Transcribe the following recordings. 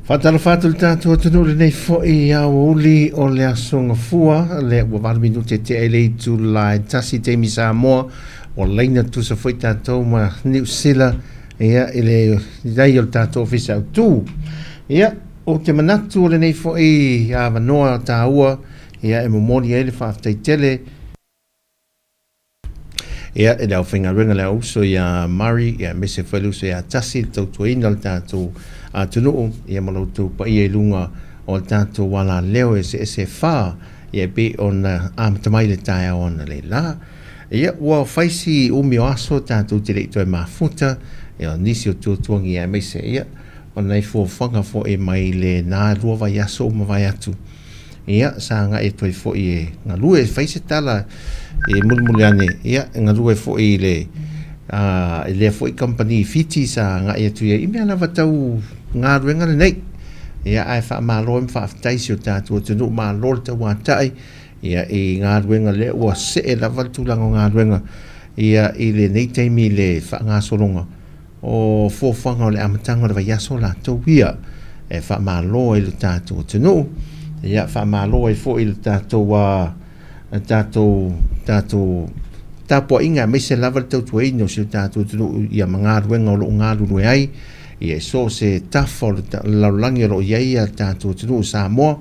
Faatalofa atu le tatou atunuu lenei foi aoauli o le Aso Gafua, lea ua 8 minute tea i le itula e 1 taimi Samoa, ua laina tusa foi tatou ma Niu Sila ia, i le iai o le tatou ofisa autu. Ia, ou te manatu o lenei foi avanoa taua ia, e momoli ai le faafetai tele ia, i le aufaigaluega le auuso ia Murray, ia, aemaise foi le uso ia Tasi, le tautuaina o le tatou atunuu, ia, ma lo outou paia i luga o le tatou alaleo eseese e fa, ia, e pei ona amata mai le taeao analeila. Ia, ua fai si umi o aso tatou te le i toe mafuta, ia, o nisi o tuatuangi, aemaise, ia, o nai fuafuaga foi mai lena 2 vaiaso ua mavae atu. Ia, sa agai atu ai foi e galue, e fai se tala e mulimuli ane, ia, e galue foi i le i lea foi kamupani i Fiti sa agai atu i ai i mea lava tau galuega lenei. Ia, ae faamalo ai ma faafetai si o tatou atunuu, malo le tauatai, ia, i galuega lea ua see lava le tulaga o galuega, ia, i lenei taimi i le faagasologa o fuafuaga o le amataga o le vaiaso latou ia e faamalo ai lo tatou atunuu, ia faamalo ai foi le tatou tatou tatou tapuaiga aemaise lava le tautuaina o si o tatou atunuu ia ma galuega o lo o galulue ai ia i so o se tafa o le lalolagi o lo o i ai ia tatou atunuu o Samoa,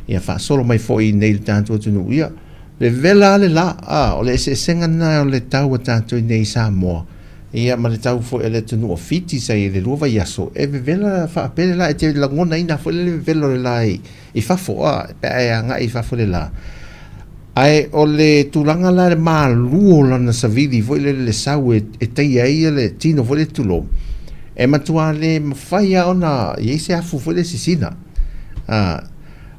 ia faasolo mai foi i nei le tatou atunuu ia vevela lava le la o le eseesega lena o le tau a tatou i nei i Samoa. Ia ma le tau foi a le atunuu o Fiti sa i ai i le 2 vaiaso, e vevela faapele la, e te lagonaina foi le vevela o le la i fafo, a, pe a e agai i fafo i le la. Ae o le tulaga la le malu o lana savili foi lele le sau e taia ai le tino foi lele tulou, e matua le mafai lava ona i ai se afu foi lele sisina. A,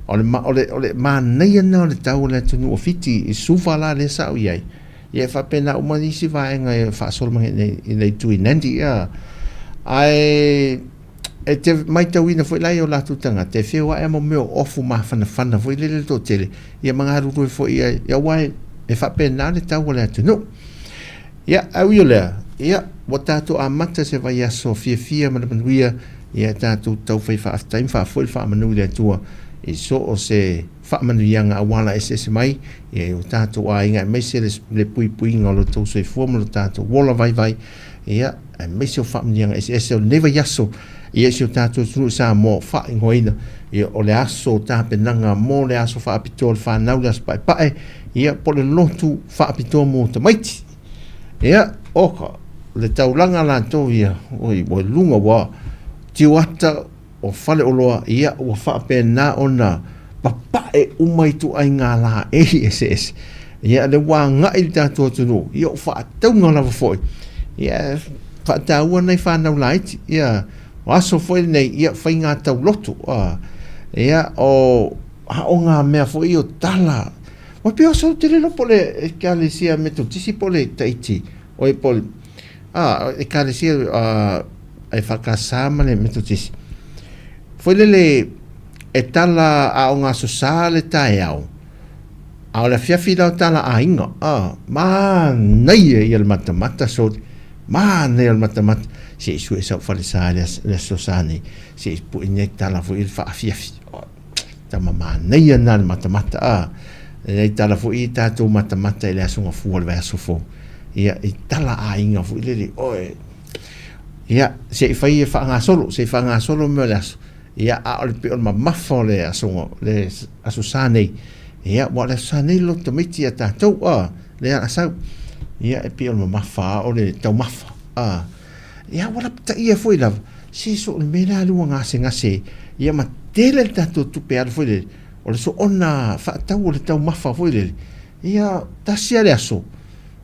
o le, o le, o le manaia lena o le tau o le atunuu o Fiti i Suva la lea sa ou i ai. Ia e faapena uma nisi vaega e faasolo mai i le itu i Nandi, ia. Ae e te matauina foi la i o latou tagata e feoai lava ma mea o ofu mafanafana foi lele le toatele, ia ma galulue foi i ai, aua e faapena le tau o le atunuu. Ia, ae ui o lea, ia, ua tatou amata se vaiaso fiafia ma le manuia, ia tatou taufai faafetai ma faafoi le faamanu i le Atua i so o se faamanuiaga auala eseese mai ia i o tatou aiga aemaise le puipuiga o lo outou soifua ma lo tatou ola vaivai, ia, aemaise o faamanuiaga eseese o lenei vaiaso ia i si o tatou atunuu i Samoa faaigoaina ia o le aso tapenaga mo le aso faapitoa o le fanau, le aso paepae, ia po o le lotu faapitoa mo tamaiti. Ia, oka le taulaga latou ia, oi, ua i luga ua tioata o faleoloa, ia ua faapena ona papae uma ituaiga laei eseese. Ia lea ua agai le tatou atunuu, ia o faatauga lava foi. Ia faataua nai fanau laiti, ia o aso foi lenei, ia faiga tauloto. Ia o aoga mea foi o tala. Ua pei o aso ou te le iloa po o le Ekalesia Metotisi po o le Tahiti, oi po o le Ekalesia EFKS ma le Metotisi. Foi lele e tala aoga Aso Sa le taeao, a o le afiafi la o tala aiga. Manaia ia le matamata soli, manaia le matamata. Se i sue sau falesa i le Aso Sa nei, se i pue nei tala foi le faafiafi. Tama manaia na le matamata, a. E tala foi i tatou matamata i le Aso Gafua o le vaiaso fou. Ia, i tala aiga foi lele, oe. Ia, se i fai e faagasolo, se i faagasolo mea o le aso. Ia, a o le pei o le mamafa o le aso, le Aso Sa nei. Ia, ua o le Aso Sa nei le loto tamaiti ia tatou, a, lea a sau. Ia, e pei o le mamafa o le taumafa, a. Ia, ua lapataia foi lava, se so o le mea lea ua gasegase, ia ma tele le tatou tupe alu foi lele, o le soona faatau o le taumafa foi lele, ia, tasi lava le aso,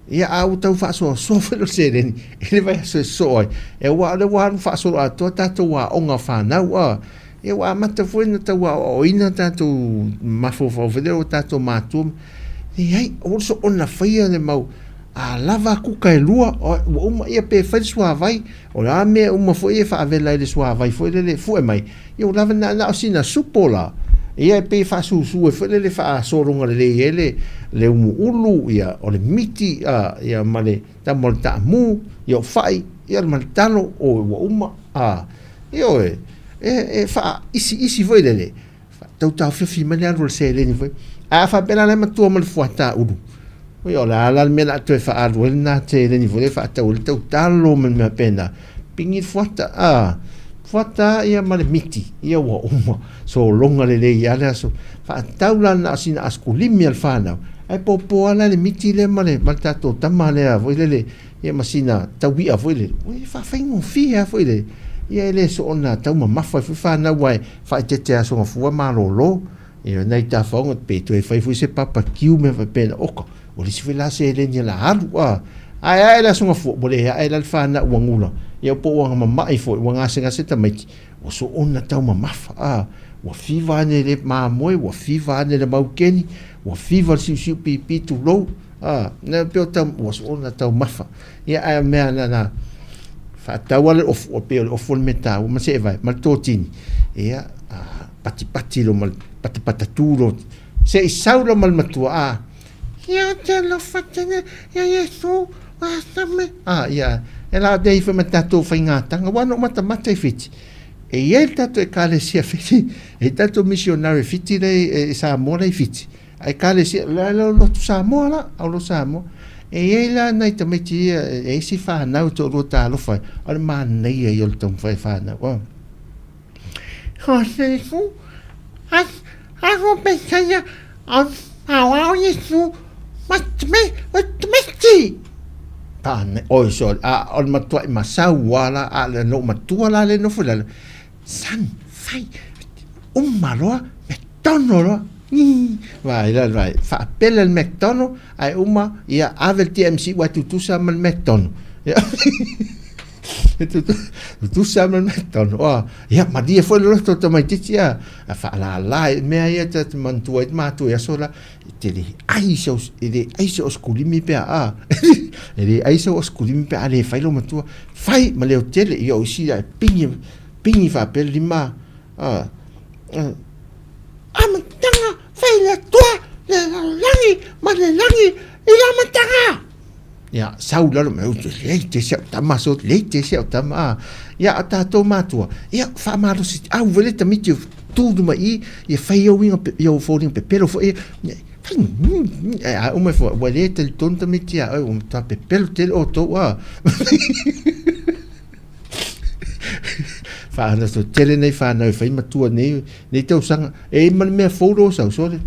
ia, a ua tau faasoasoa foi lea o le seleni i le vaiaso e sosoo ai, aua o lea ua alu faasoloatoa tatou aoga fanau, a, ia ua amata foi ona tau aoaoina tatou mafaufau foi lea o tatou matua, leai, aua le soona faia le mau a lava kuka e lua, ua uma, ia pe fai le suavai, o le a mea uma foi e faavela ai le suavai foi lele e fue mai, ia ua lava na o sina supo la, ia e pei e faasusu ai foi lele faasologa lelei ai le umuulu, ia o le miti, a, ia ma le tama o le taamu, ia o fai, ia ma le talo, o ua uma, a, ioe. E faaisiisi foi lele, tau taofiofi mai le alu o le seleni foi. Ae a faapea la la e matua ma le fuata ulu, oi o le a la le mea o le a toe faaalu ai lena seleni foi lea e faatau ai le tautalo ma le mea faapena. Pigi le fuata, a, fuata ia ma le miti, ia ua uma, sologa lelei lava le aso. Faatau la na o sina asikulimi a le fanau, ae popo lava la le miti lea ma le, ma le tatou tama lea foi lele, ia ma sina taui'a foi lele, ua faafaigofie lava foi lele. Ia e le soona taumamafa ai foi fanau aua e faaeteete aso gafua malolo. Ia nai tafaoga pe toe fai foi se barbecue mea faapena, oka, o le isi foi la seleni o le a alu, a. Ae ae le aso gafua, ua le ae la le fanau ua gula, ia po ua mamai foi, ua gasegase tamaiti, ua soona taumamafa, a. Ua fiva ane le mamoe, ua fiva ane le maukeni, ua fiva le siusiu pipi tulou, a. Na pei o tau, ua soona taumafa. Ia ae o mea na, na faatau lava le ofu, pei o le ofu o le mea taua ma se evae, ma le totini, ia, a patipati lo ma le patapatatu lo, se i sau lo ma le matua, a, ia ou te alofa tele ia Iesu, a me, a, ia, e la nei foi ma tatou faigatanga, aua na ou matamata i Fiti, e i ai le tatou Ekalesia Fiti, e i ai tatou misionare Fiti lea i Samoa la i Fiti, a Ekalesia, la la lotu Samoa la, au lotu Samoa. E i ai la nai tamaiti ia, e isi whanau toalua talofa ai, o le manaia ia o le taumafai e whanau. Oh. Ho Iesu, ago pesaia, ao Iesu, matme, tmeti. Pane, oi sorry, a o le matua'i masau a la, a le no matua la le nofo i lalo, Son, fai, uma loa, McDonald loa. Vai la vai, faapele le McDonald, ae uma, ia ave le TMC ua tutusa ma le McDonald. Ia, tutusa ma le McDonald. Oh, ia, malie foi le loto o tamaitiiti ia, a faalala i mea ia ta te manatua ai matou i aso la, e te le ai se e le ai se oskulimi pe a, e le ai se oskulimi pe a le fai lou matua, fai ma leo tele, ia o isi la e pigi, pigi faapea le lima, a, amataga fai le Atua le lalolagi ma le lagi i le amataga. Ia, sau lalo mai, lei te si au tama, so lei te si au tama, a. Ia, a tātou mātua, ia, whaamalosi, au wele tamiti o tūru mai i, ia whai au inga, ia o fōringa pepelo fo, ia, e a umai fo, ua le tali tonu tamiti a, ua tā pepelo tele o tau, a. Whaana so tele nei whanau e whai matua nei, nei tausaga, e i ma le mea fou lo sau, so le,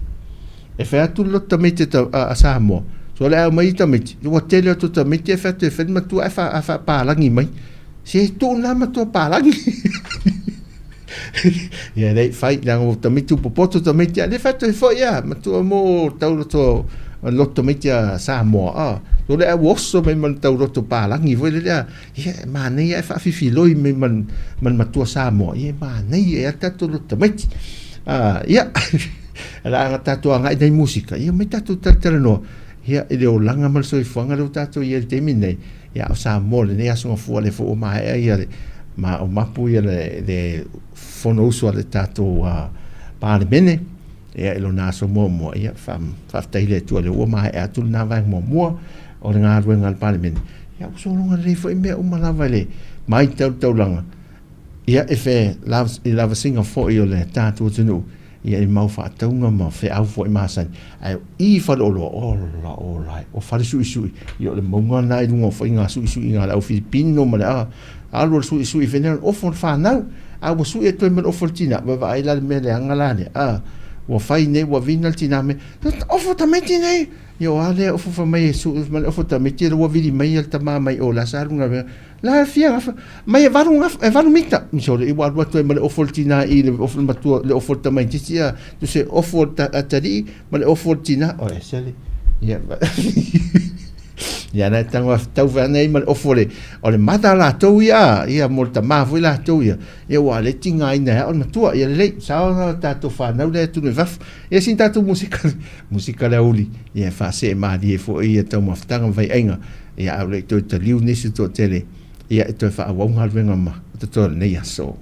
e whai atu le loto tamaiti a, a Samoa, so le au mai i tamaiti, ua tele atu tamaiti e whai atu e whai matua e wha, a wha pālangi mai, se tuu nā matua pālangi. Ia lei whai, leaga o tamaiti upopoto tamaiti, a le whai atu e whai a, matua mō tauroto loto tamaiti a Samoa, a, so le au oso mai ma le tauroto pālangi foi le lea, Ia, e manaia e faafifiloi mai ma, ma le matua Samoa. Ia, e manaia e a tatou loto tamaiti. Ah, ia, la aga tatou agai nei musika. Ia, mai tatou talatalanoa. Ia, i le olaga ma le soifuaga lea ua tatou i ai i le taimi lenei. Ia, o Samoa lenei aso gafua lea foi ua maea ia le, ma o mapu ia le, le Fonousu a le tatou uh, Palemene. Ia, i lona aso muamua, ia, faafetai i le Atua lea ua maea atu lena vaega muamua o le galuega a le Palemene. Ia, ua sologa lelei foi mea uma lava i le matau le taulaga, ia, e fe, i lavasiga foi o le tatou atunuu, ia, i mau faatauga ma feau foi masani. Ae o i faleoloa, ola, ola e, o falesuisui, ia, o le mauga lena i luga o faiga suisuiga a le au Filipino ma le a, Alu o le suisui whenua, ofo le whanau, a ua sui atu ai ma le ofo le tina, vaavaai la le mea leaga la lea, a, ua fai nei, ua vina le tina me, ofo tamaiti nei, ia o a lea ofo fai mai e sui ma le ofo tamaiti, ua vili mai le tama mai o la sa alu galuega, la e fia gafa, mai e valu gafa, e valu mita, sole i ua alu atu ai ma le ofo le tina i le ofo le matua, le ofo le tamaitiiti, a, tuse ofo le atalii ma le ofo le tina, o e sele, ia, Ia na e tango tau whea nei ma le ofo le, o le mata latou ia, ia mo le tamā foi latou ia, ia ua le tigaina ai o le matua, ia lelei, sao na tatou whanau lea tunu i fafo. Ia sin tatou musika, musika le auli, ia e whaasee mālie foi ia taumafataga ma vaiaiga, ia a o le i toe taliu nisi toatele, ia e toe faaauau galuega ma totoe o lenei aso.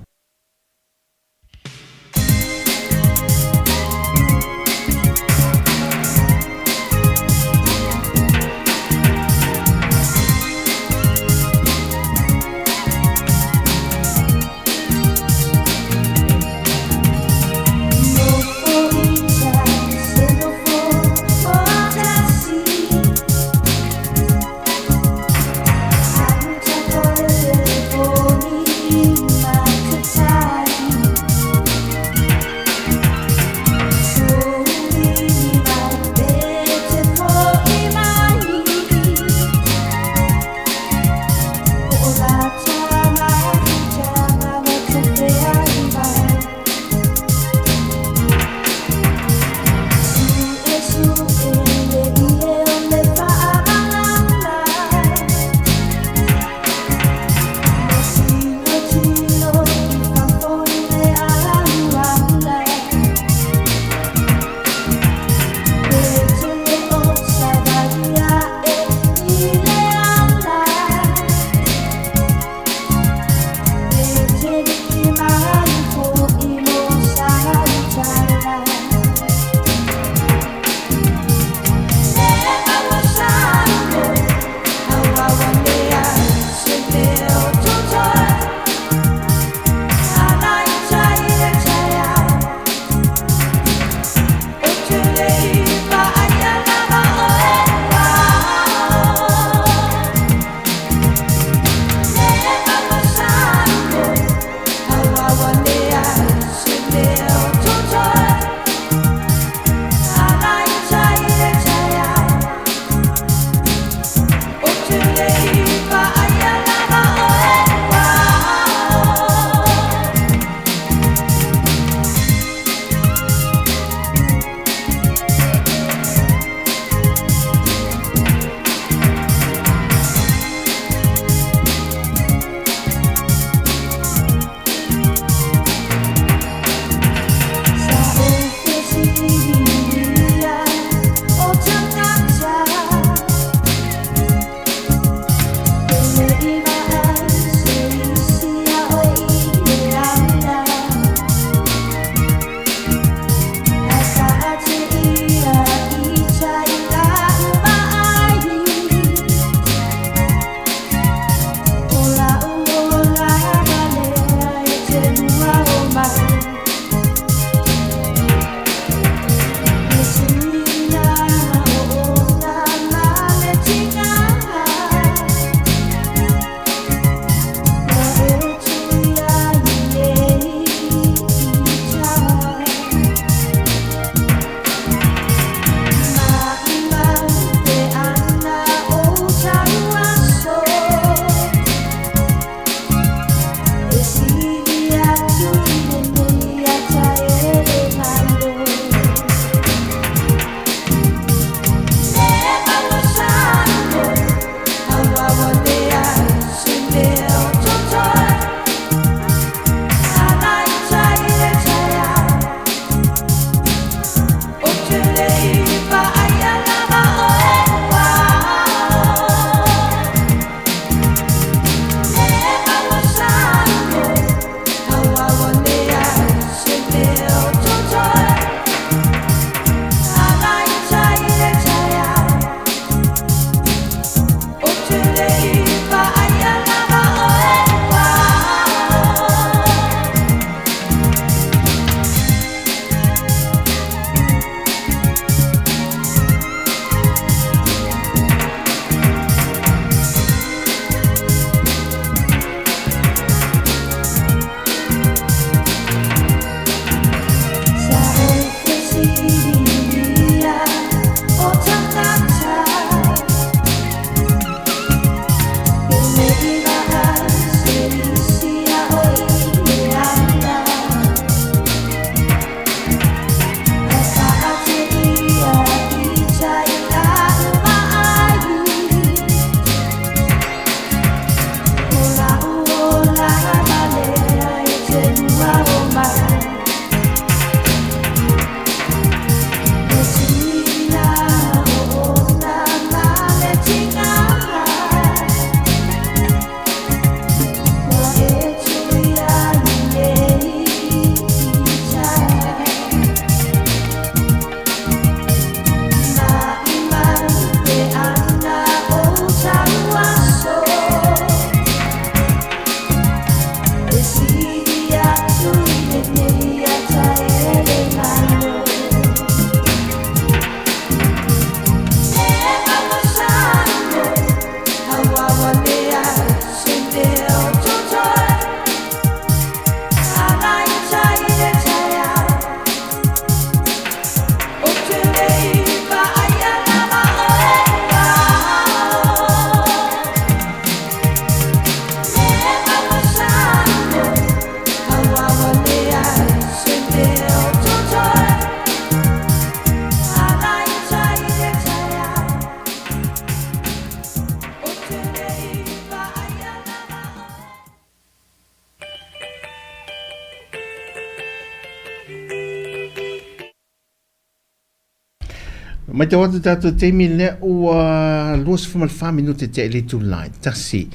Matau atu tatou taimi lea ua 24 minute tea i le itula e tasi.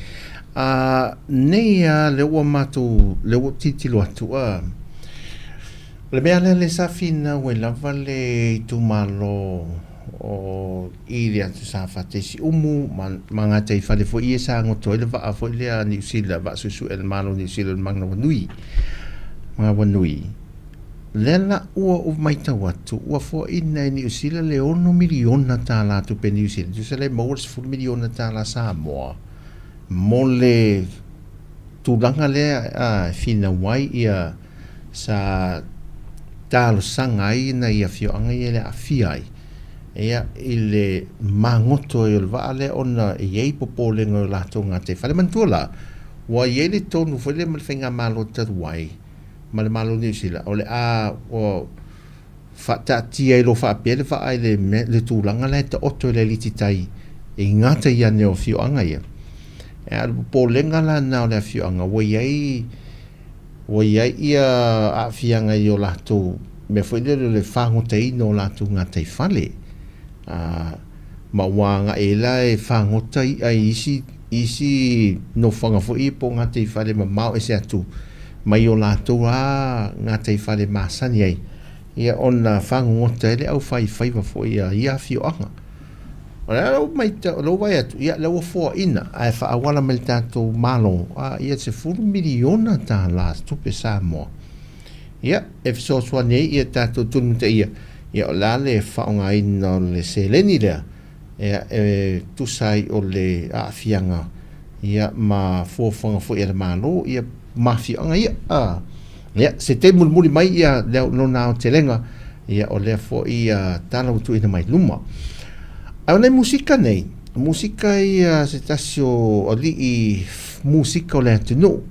A nei a lea ua matou lea ua tilotilo atu a o le mea lea le sa finau ai lava le itumalo o i le atu Safata i Siumu ma, ma gataifale foi ia sa goto ai le vaa foi lea a Niu Sila, vaa suesue a le Malo o Niu Sila o le Manawanui. Manawanui. Lea la ua ou matau atu ua foaina e Niu Sila le $6 miliona tala tupe Niu Sila, tusa lea e maua le $10 miliona tala Samoa mo le tulaga lea e finau ai ia sa talosaga ai nai afioaga ia le aafia ai ia i le magoto ai o le vaa lea ona e i ai popolega o latou gataifale. Manatua la, ua i ai le tonu foi lea ma le faigamalo talu ai ma le Malo o Niu Sila, o le a ua faataatia ai loa faapea le vaa i le, le tulaga la e taoto i le aliti tai i gata i ane o afioaga ia. E a o le popolega la na o le afioaga ua i ai ua i ai ia aafiaga i o latou mea foi lele o le fagotaina o latou gataifale. A ma ua agai ai la e fagota i'a i isi isi nofoaga foi ia po o gataifale mamao ese atu mai o latou lava gataifale masani ai, ia ona fagogota ai le aufaifaiva foi a ia afioaga. O le a lou maitau, lou vaai atu, ia lea ua foaina ae faaauala mai le tatou Malo, a ia $10 miliona tala tupe Samoa. Ia, e fesoasoani ai ia tatou tulimataia, ia o le a le faaaogaina o le seleni lea, ia, e tusa ai o le aafiaga ia ma fuafuaga foi a le Malo ia ma afioaga ia. A, ia, se taimi mulimuli mai ia lea lona aotelega, ia o lea foi ia tala ua tuuina mai luma. Ae o nai musika nei, musika ia se tasi o alii musika o le atunuu,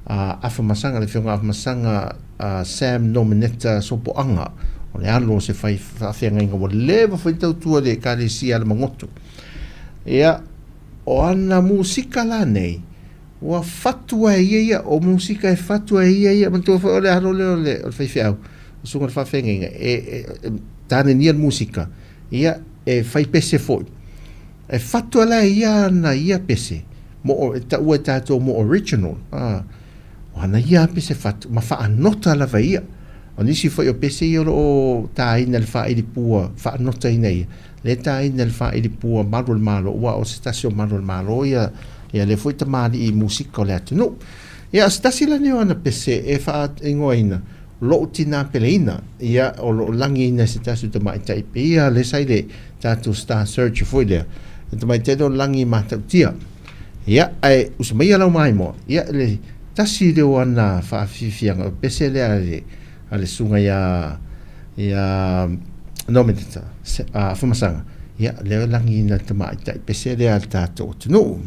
a Afamasaga, le Afioga Afamasaga a Sam Nomeneta Sopoaga, o le alo o se fai faafeagaiga ua leva foi tautua i le Ekalesia a le Magoto. Ia, o ana musika la nei, ua fatu ai ia ia, o musika e fatu ai ia ia, manatua foi o le alo lea o le, o le faifeau, o susuga i le faafeagaiga, e, e, e tanenia le musika, ia, e fai pese foi. E fatu ala e ia ana ia pese, mo, e taua e tatou mo original, a, o ana ia pese fatu, ma faanota lava ia. O nisi foi o pese ia o lo o tāina i le faailipua, faanotaina ia, lea e tāina i le faailipua malu o le Malo, aua o se tasi o malu o le Malo ia, ia lea foi tamalii musika o le atunuu. Ia, o se tasi la nei o ana pese e faaigoaina, Lou Tinā Peleina, ia, o lo o lagiina e se tasi o tamaitai pei lava lea sa i le tatou Star Search foi lea, le tamaitai lea o Lagi Matautia. Ia, ae usa maia lau maimoa, ia, le tasi lea o ana faafiafiaga, o le pese lea a le, a le susuga ia, ia Nomeneta, Afamasaga, ia, lea e lagiina e le tamaitai pese lea a le tatou atunuu.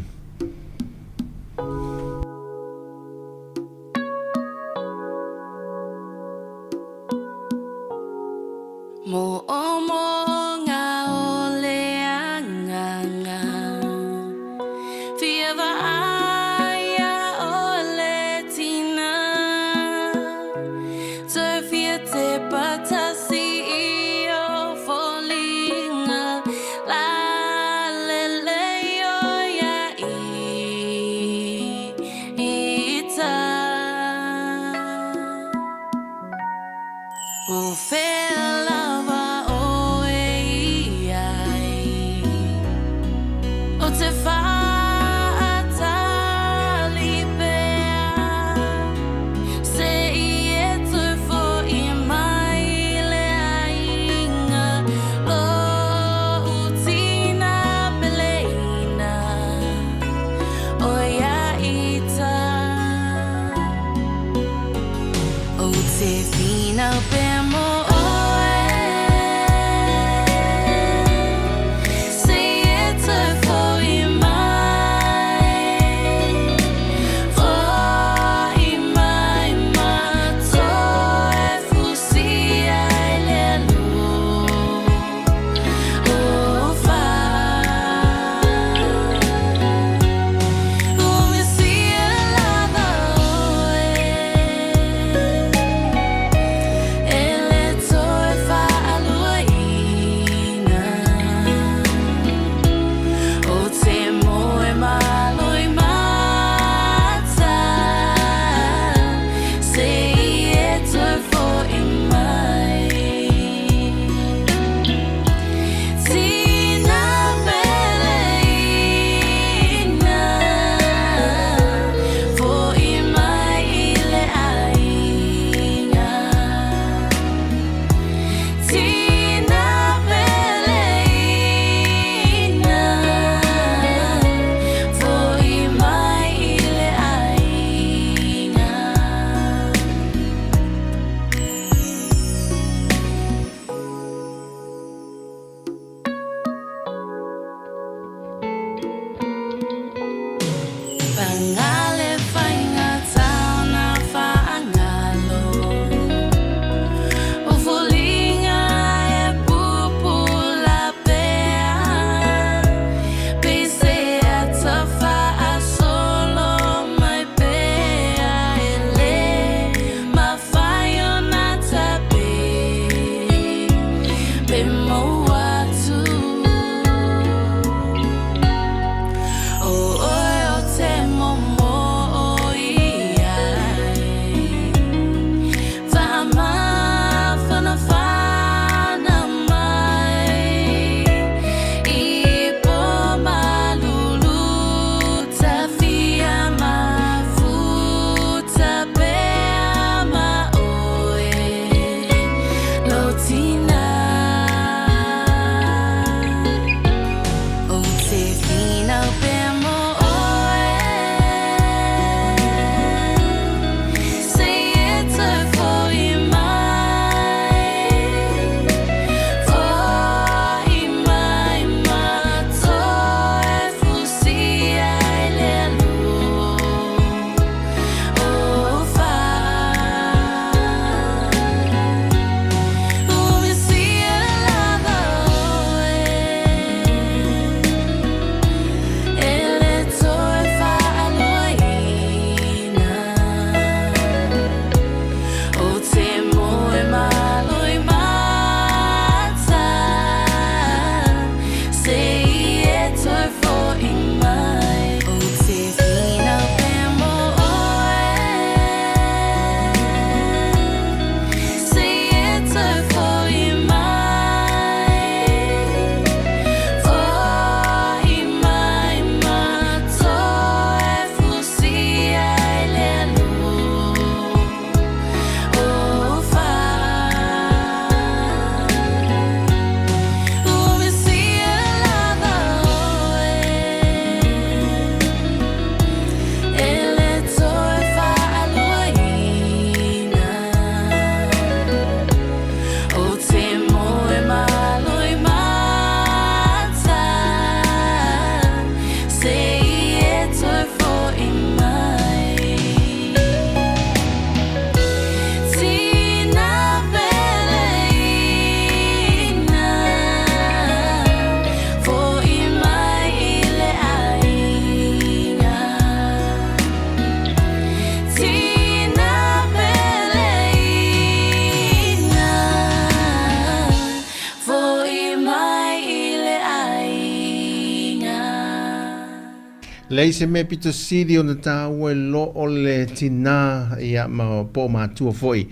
Leai se mea pito sili ona tāua i lo o le tinā ia ma po o matua foi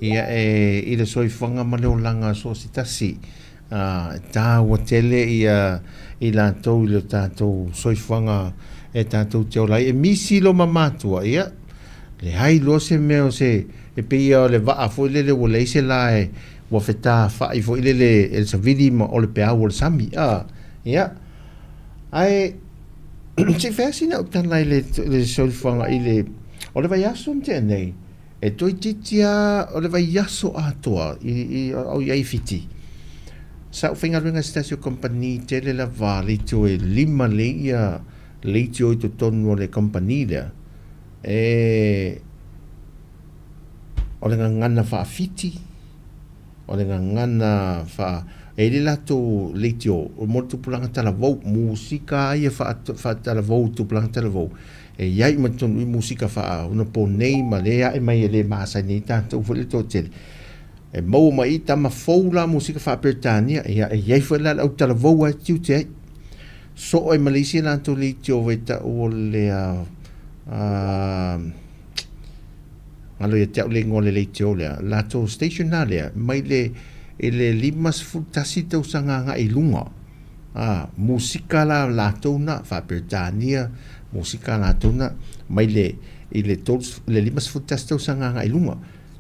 ia e i le soifuaga ma le olaga so o se tasi. Ā, e tāua tele ia i latou i le tatou soifuaga e tatou te ola ai. E misi lo ma matua, ia, leai loa se mea o se, e pei ia o le vaa foi lele ua leai se la e, ua fetafa'i foi lele e le savili ma o le peau o le sami. Ā, ia, ae Se i fai lava sina au tala i le soifuaga i le, o le vaiaso na tea nei, e toeitiiti lava o le vaiaso atoa i au i ai i Fiti. Sa ou faigaluega i se tasi o kamupani tele lava leitio e lima lelei ia leitio i totonu o le kamupani lea, e o le gagana faa-Fiti, O le gagana faa, e i ai le latou leitio mo le tupulaga talavou, musika lava ia faatalavou i tupulaga talavou, e i ai uma i totonu i i musika faaonaponei ma le ae mai e le masani ai tatou foi le toatele. E maua mai i i tama fou la musika faa-Peretania, ia e i ai foi la le au talavou lava e tiute ai. Soo ai ma le isi latou leitio e tau o le Galo ia te au le igoa o le leitio lea, latou station la lea, mai le i le 51 tausaga agai i luga, a, musika la latou na, faa-Peretania, musika latou na, mai le i le 30, le 51 tausaga agai i luga,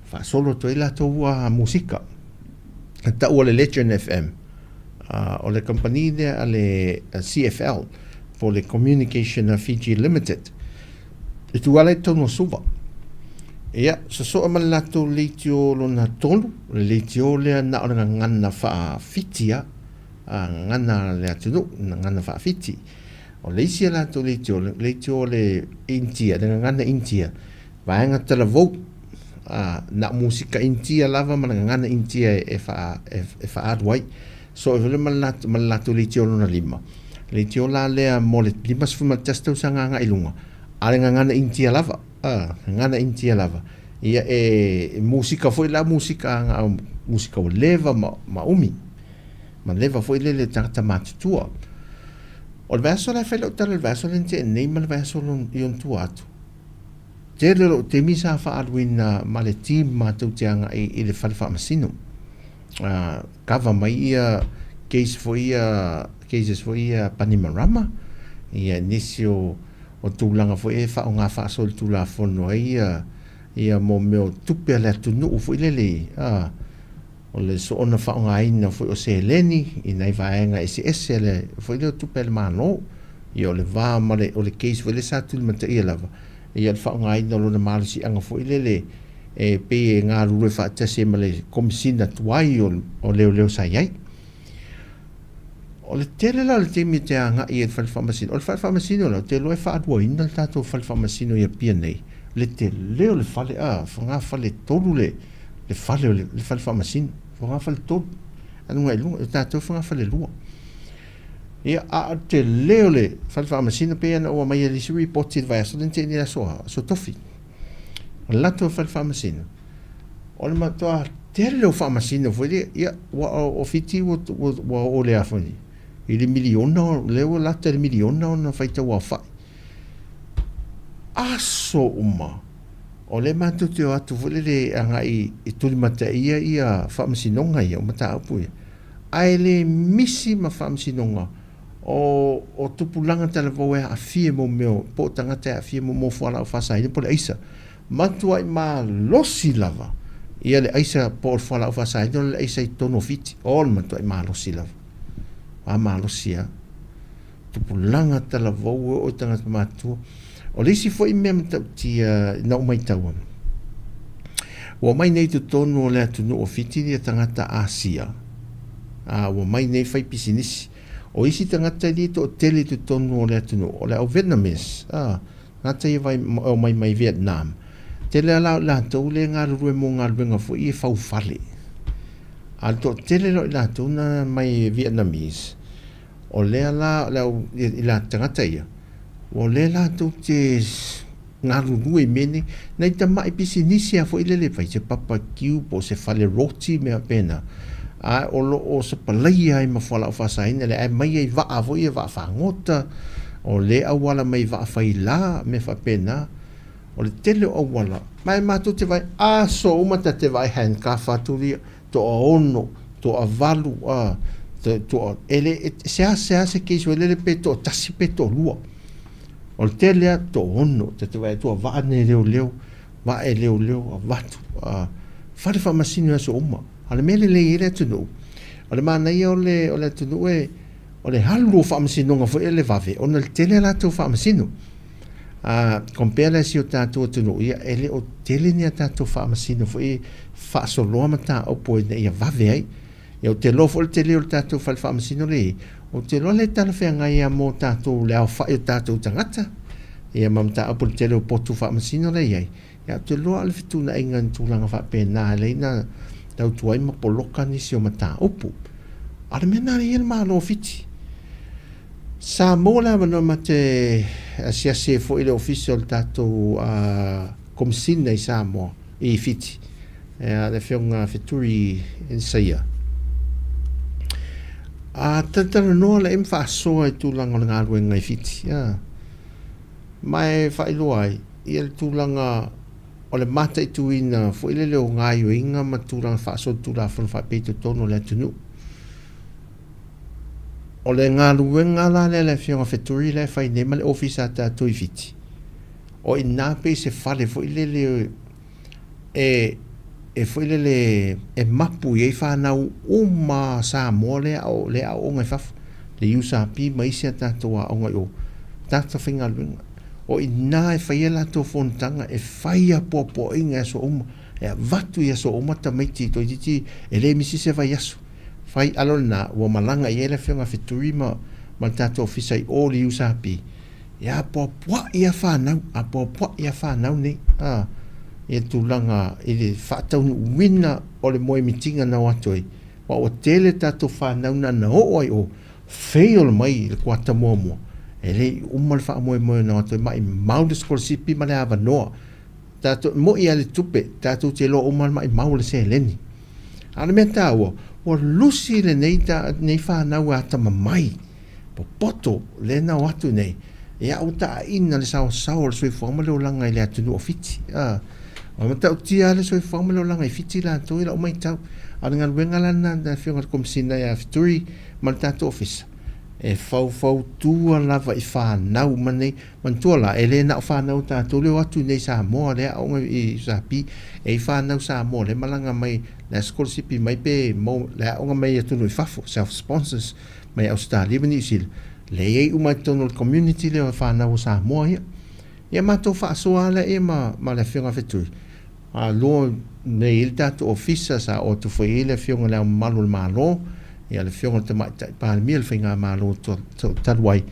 faasolo atu ai latou musika. E taua le Legend FM, o le kamupani lea a le CFL, po o le Communication Fiji Limited. I tu ala i totonu o Suva. Ia, sosoa ma le latou leitio lona tolu, o le leitio lea na o le gagana faafiti a, a gagana a le atunuu, gagana faafiti. O le isi a latou leitio, le leitio o le Initia, le gagana Initia, vaega talavou, a, na o musika Initia lava ma le gagana Initia e, faa, e, e faaalu ai. Soo ai foi ma le latou, ma le latou leitio lona lima. Leitio la lea mo le 51 tausaga agai i luga, a le gagana Initia lava, a, gagana Initia lava. Ia e musika foi la musika aga musika ua leva ma, ma umi. Ma leva foi lele tagata matutua. O le vaiaso la e fai lau tala i le vaiaso lea na tea nei ma le vaiaso i ona tua atu. Tele o lou taimi sa faaaluina ma le team matou te agai i le fale faamasino. Kava mai ia case foi ia, cases foi ia Panimarama, ia nisi o o tulaga foi e faaaoga faasolitulafono ai ia ia mo mea o tupe a le atunuu foi lele a o le soona faaaogaina foi o seleni i nai vaega eseese a le foi lea o tupe a le Malo. Ia o le va ma le o le case foi lea sa tulimataia lava ia le faaaogaina o lona malosiaga foi lele e pei e galulue faatasi ai ma le Komesina tuai o Leoleo sa i ai. O le tele la o le taimi e te agai ai i le fale faamasino, o le fale faamasino la, ou te iloa e faaluaina le tatou fale faamasino i Apia nei, le tele o le fale, a, fogafale tolu le, le fale o le, le fale faamasino, fogafale tolu, alu agai i luga, o tatou e fogafale lua. Ia, a o le tele o le fale faamasino, pei ona ou aumaia i le isi report i le vaiaso lea na tea nei i le aso, aso Tofi. O le latou fale faamasino, o le matua tele o faamasino foi lea, ia, ua o Fiti ua, ua, ua oo le a foi i le miliona, lea ua lata i le miliona ona faitau aofai. Aso uma, o lea matou te o atu foi lele agai e tulimataia ia faamasinoga ia, o mataupu ia, ae le misi ma faamasinoga o, o tupulaga talavou e aafia i mo mea po o tagata e aafia mo mo fualaau faasaina po o le aisa. Matuai malosi lava ia le aisa po o le fualaau faasaina o le aisa i totonu o Fiti. O le matuai malosi lava. A malosi lava. Tupulaga talavou e oo i tagata matutua. O le isi foi mea matautia na ou maitaua, ua omai nei i totonu o le atunuu o Fiti ia tagata Asia, a ua omai nei fai pisinisi. O isi tagata e le toatele i totonu o le atunuu, o le au Vietnamese, a, tagata ia vai, omai mai Vietnam. Tele lava la o i latou lea e galulue mo galuega foi ia fau fale. A o le toatele la o i latou na mai Vietnamese, O lea la, o le au, i la tagata ia, ua o lea latou te galulue i mea nei, nai tamai pisinisi lava foi lele e fai se papakiu po o se fale roti mea faapena, a o lo o sapalaia ai ma fualaau faasaina lea, ae aumai ai vaa foi ia, vaa fagota, O lea auala mai vaa faila mea faapena. O le tele o auala, ma e matou te vaai aso uma ta te vaai handcuff atu lia, toaono, toavalu, a, toa, e le, seasea se case foi lele pe toatasi pe toalua. O le tele lava toaono, ta te vaai atu a vaa nei leoleo, vaa e leoleo, avatu, a, fale faamasino i aso uma. A o le mea lelei ai le atunuu, o le manaia o le, o le atunuu e, o le alu o faamasinoga foi e le vave, ona o le tele a latou faamasino. A compare la i si o tatou atunuu, ia e le o tele ni a tatou faamasino foi e faasoloa mataupu ina ia vave ai. Ia ou te iloa foi le tele o le tatou fale faamasino lea e i ai, ou te iloa le talafeagai lava mo tatou le aofai o tatou tagata, ia ma mataupu i le tele o potu faamasino la e i ai. Ia ou te iloa o le fetuunaiga i ni tulaga faapena e alai ona tautua ai ma poloka nisi o mataupu. A o le mea lena lea e i ai le Malo o Fiti. Sa maua le avanoa ma te asiasi ai foi i le ofisa o le tatou Komesina i Samoa, i Fiti, le Afioga Feturi Nsaia. A talatalanoa laia ma faasoa i tulaga o le galuega i Fiti, ma e faailoa ai ia le tulaga o le mataituina foi lele o gaoioiga ma tulaga faasolitulafono faapea i totonu o le atunuu. O le galuega la lea a le Afioga Feturi la e fai nei ma le ofisa a tatou i Fiti, o i ina pei se fale foi lele e e foi lele e mapu i ai fanau uma a Samoa lea lea aooga i fafo, le USP ma isi a tatou aoga i o, tagata faigaluega. O i ina e fai ai a latou fonotaga, e fai apoapoaiga i aso uma, e avatu i aso uma tamaiti toeitiiti e le misi se vaiaso. Fai alo lena ua malaga i ai le Afioga Feturi ma ma le tatou ofisa i o le USP e apoapoai a fanau, apoapoai a fanau nei a ia tulaga i le faataunuuina o le moemitiga na o atu ai, aua ua tele tatou fanau na na oo ai o fail mai i le kuata muamua, e le i uma le faamoemoe na o atu ai, maimau le sikolasipi ma le avanoa. Tatou, e moi lava le tupe, tatou te iloa uma le maimau o le seleni. A o le mea taua, ua lusi lenei, lenei fanau e atamamai, popoto, lea na o atu nei, ia ua taina le saoasaoa o le soifuaga ma le olaga i le atunuu o Fiti. A, o le matautia lava le soifuaga ma le olaga i Fiti latou i lau matau. A o le galuega la lena a le Afioga i le Komesina ia Feturi ma le tatou Ofisa, e faufautua lava i fanau uma nei. Manatua la, e le na o fanau a tatou lea o atu i inei i Samoa, lea aoga i Sapi, e i ai fanau Samoa lea e malaga mai, la e sikolasipi mai pe maua, la e aoga mai atunuu i fafo, self sponsors, mai Ausetalia ma Niu Sila, lea e i ai uma i totonu o le community lea o fanau a Samoa ia. Ia matou faasoa lava lea ma, ma le Afioga Fetui, A lua nei i ai le tatou ofisa, sa oo atu foi i ai le Afioga i Le Ao Mamalu o le Malo, ia le Afioga i le Tamaitai Palemia o le Faigamalo talu ai,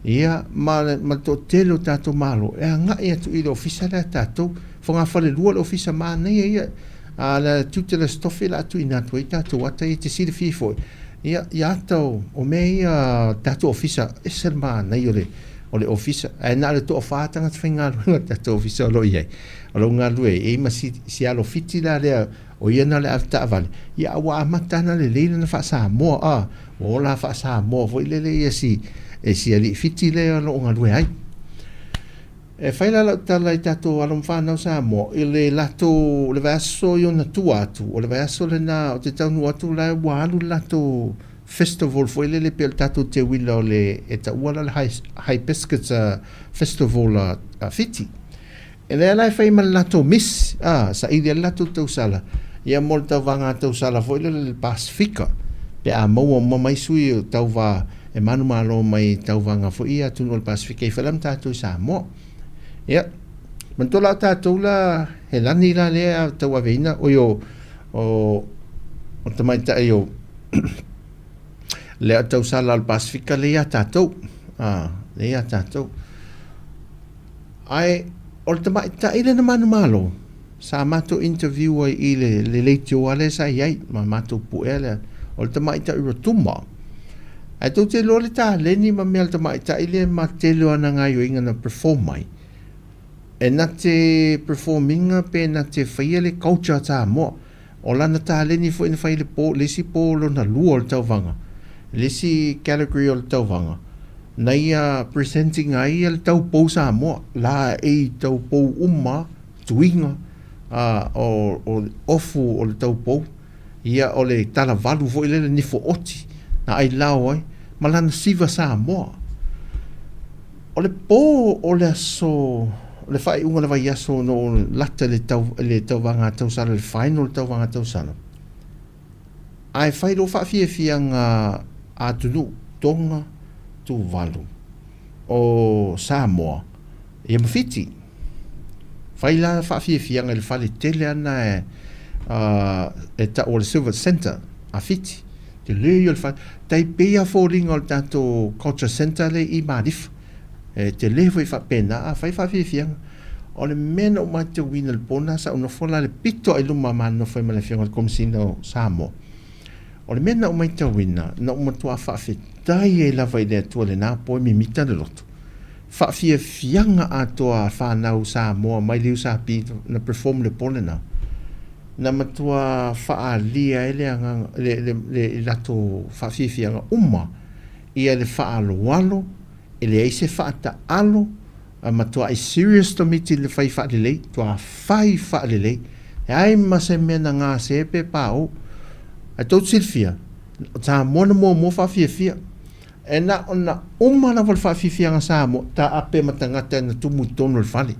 ia ma le, ma le toatele o tatou Malo e agai atu i le ofisa lea a tatou. Fogafalelua le ofisa manaia ia, a le Tiute Tofi o le a tuuina atu ai tatou ata ia e te silafia foi, ia, ia ata o, o mea ia tatou ofisa, ese le manaia o le, o le ofisa, ae na o le toafa tagata faigaluega o le tatou ofisa o lo o i ai. O lou galue e i ai ma si, si alo Fiti la lea, o ia na o le avetaavale, ia a ua amata ana lelei lana faa-Samoa, a, ua ola faa-Samoa foi lele ia si, e si alii Fiti lea o lo o galue ai. E fai la lau tala i tatou alo ma fanau Samoa, i le latou, le vaiaso i ona tua atu, o le vaiaso lena ou te taunuu atu la ua alu le latou festival foi lele pei o le tatou teuila o le, e taua la le Hibiscus Festival a Fiti. E lea la e fai ma le latou miss, a, saili ai le latou tausala, ia mo le tauvaga tausala foi lele le Pasefika, pe a maua uma mai sui o tauva e manumalo mai tauvaga foi ia atunuu o le Pasefika e i fai la ma tatou i Samoa. Ia, manatua la o tatou la, he lani la lea e tauaveina, oi o, o, o tamaitai o, lea o tausala o le Pasefika lea ia tatou, a, lea ia tatou. Ae o le tamaitai lea na manumalo, sa matou interview ai i le, le leitioa lea sa i ai, ma matou puea lea, o le tamaitai Rotuma. Ae tou te iloa le taleni ma mea a le tamaitai lea ma tele o ana gaioiga na perform ai. E na te perform ina pe na te faia le culture a Samoa. O lana taleni foi na fai i le po, le isi po lona lua o le tauvaga, le isi category o le tauvaga. Na ia presenting ai ia le taupou Samoa, laei taupou uma, tuiga, a, o, o le ofu o le taupou, ia o le talavalu foi lele nifo oti na ailao ai, ma lana siva Samoa. O le po o le aso, o le faaiuga o le vaiaso na ou lata i le tau, le tauvaga tausala, le final o le tauvaga tausala, Ae fai lou faafiafiaga atunuu Toga, Tuvalu, o Samoa, ia ma Fiti. Fai la faafiafiaga i le fale tele a na e, e tau o le Silver Centre a Fiti. Tele ia o le fale. Tai pei a foliga o le tatou Culture Centre lea i Malifa. E tele foi faapena a fai faafiafiaga. O le mea na ou matauina i le po lena sa ou nofo la i le pito lava i luma ma nofo ai ma le Afioga i le Komesina o Samoa, o le mea na ou matauina, na ou matua faafetai ai lava i le Atua i lena po e mimita le loto. Faafiafiaga atoa a fanau Samoa mai le USP na perform i le po lena, na matua faaalia ai le agaga, le, le, le, i latou faafiafiaga uma ia le faaaloalo, e leai se faataalo, A matuai serious tamaiti i le fai faalelei, toa fai faalelei. Leai ma se mea na gase pe paou. Ae tou te silafia, o Samoa na muamua faafiafia. E na ona uma lava o le faafiafiaga Samoa, taape ma tagata na tumu i totonu o le fale.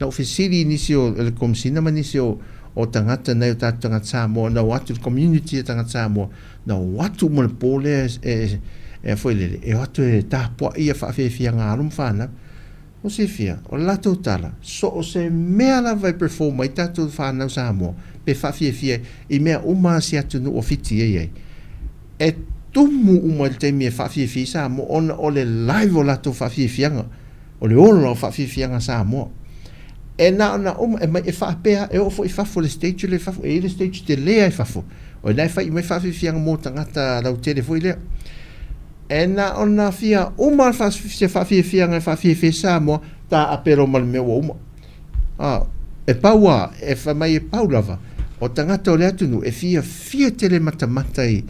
Na ou fesili i nisi o le Komesina ma nisi o o tagata nai o tatou tagata Samoa na o atu i le community a tagata Samoa, na o atu uma i le po lea e, e, foi lele, e o atu e tapuai ia faafiafiaga a alo ma fanau. Mo silafia, o le latou tala, so o se mea lava e perform ai tatou fanau Samoa, pe faafiafia ai, i mea uma a si atunuu o Fiti e i ai, e tumu uma i le taimi e faafiafia ai Samoa ona o le live o latou faafiafiaga, o le ola o faafiafiaga Samoa. E na ona uma, e mai, e faapea, e oo foi i fafo i le stage lea i fafo, e i ai le stage tele lava i fafo, o i ina e fai uma ai faafiafiaga mo tagata lautele foi lea. E na ona fia uma se faafiafiaga e faafiafia ai Samoa, taape loa ma le mea ua uma. A, e pau a, e fai mai e pau lava, o tagata o le atunuu e fiafia tele matamata i,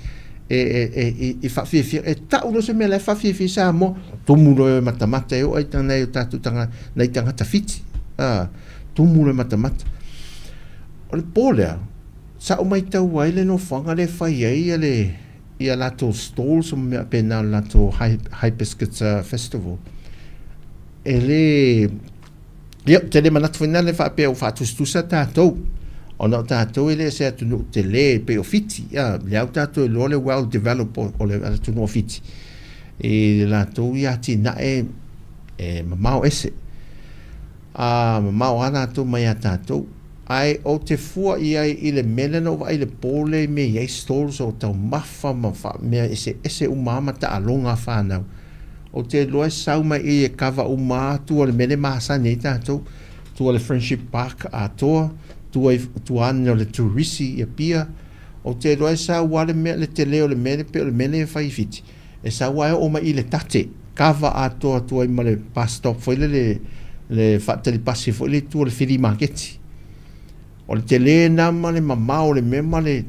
e, e, e, i, i faafiafia, e tau loa se mea la e faafiafia ai Samoa, tumu loa e matamata e oo ai nai o tatou tagata, nai tagata Fiti, a, tumu loa e matamata. O le po lea, sa ou matau ai le nofoaga lea e fai ai le, ia latou stalls ma mea faapena o le latou Hibiscus Festival. E le, ia, ou te le manatu foi lea faapea ua faatusatusa tatou, ona o tatou e le o se atunuu tele e pei o Fiti. Ia, lea ua tatou iloa le well developed o le atunuu o Fiti i le latou ia atinae e mamao ese. A mamao lava latou mai a tatou. Ae ou te fua i ai i le mea lea na ou vaai i le po lea i mea e i ai stalls o taumafa ma mea eseese uma lava ma taaloga a fanau. Ou te iloa e sau mai i e kava uma lava tua o le mea lea e masani ai tatou, tua o le Friendship Park atoa, tua i tua ane o le Turisi i Apia. Ou te iloa e sau lava le mea, le tele o le mea lea pei o le mea lea e fai i Fiti. E sau lava e oo mai i le tate, kava atoa atu ai ma le bus stop foi lele, le faatali pasi foi lea i tua o le fili maketi. O le tele lena ma le mamao o le mea ma le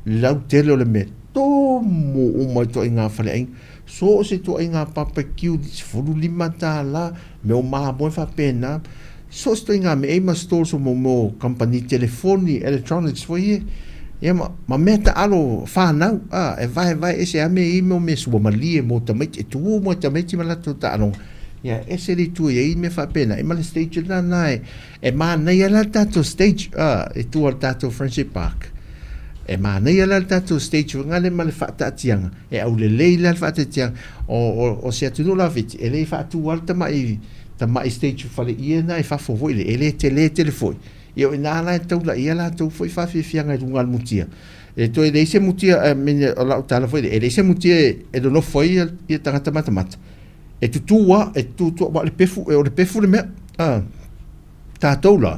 lautele o le mea, tumu uma i ituaiga faleaiga. So o se ituaiga barbecue $15, mea o mamoe faapena. So o se ituaiga mea e i ai ma stalls o mea o kamupani telefoni, electronics foi ia. Ia ma, ma mea taalo fanau, a, e vaevae ese lava mea e i ai mo mea suamalie mo tamaiti, e tu uma ai tamaiti ma latou taaloga. Ia, e ese le itu e i ai mea faapena, e ma le stage lena na e, e manaia la le tatou stage, a, i tua o le tatou Friendship Park. E manaia la le tatou stage foi lea ma le faataatiaga, e aulelei la le faataatiaga. O, o, o se atunuu la o Fiti, e le faatu lava le tamai, tamai stage faleie na i fafo foi lea, e le tele tele foi. Ia o i ina la e taulaia latou foi faafiafiaga i luga o le mutia. E toe leai se mutia, I mean, o lau tala foi lea, e leai se mutia e nonofo ai ia tagata matamata. E tutū lava, e tutū atu aua o le pefu, o le pefu le mea. A, tatou la,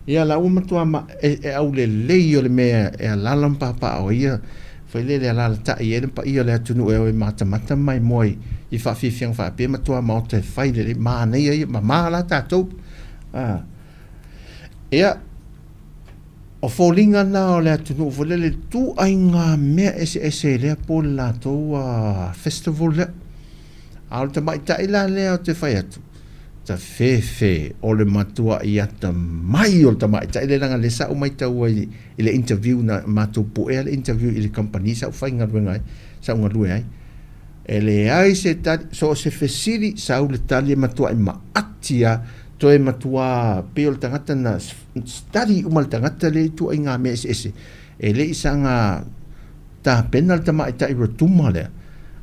ia la ua matua ma, e, e aulelei o le mea e alala ma papaaao ai ia, foi lele e alalatai ai le paia o le atunuu e o e matamata ma maimoa i, i faafiafiaga faapea, matua maota e fai lelei, manaia ia, mama la tatou. A, ia, o foliga na o le atunuu foi lele, ituaiga mea eseese i lea po o le latou festival lea. A o le tamaitai la lea ou te fai atu, tafefe o le matua'i atamai o le tamaitai lea leaga lea sa ou maitau ai i le interview na matou puea le interview i le kamupani sa ou faigaluega ai, sa ou galue ai. E leai se tali, so o se fesili, sau le tali e matua'i maati lava, toe matuā pei o le tagata na study uma le tagata lea i ituaiga mea eseese, e le i saga tapena le tamaitai Ratuma lea,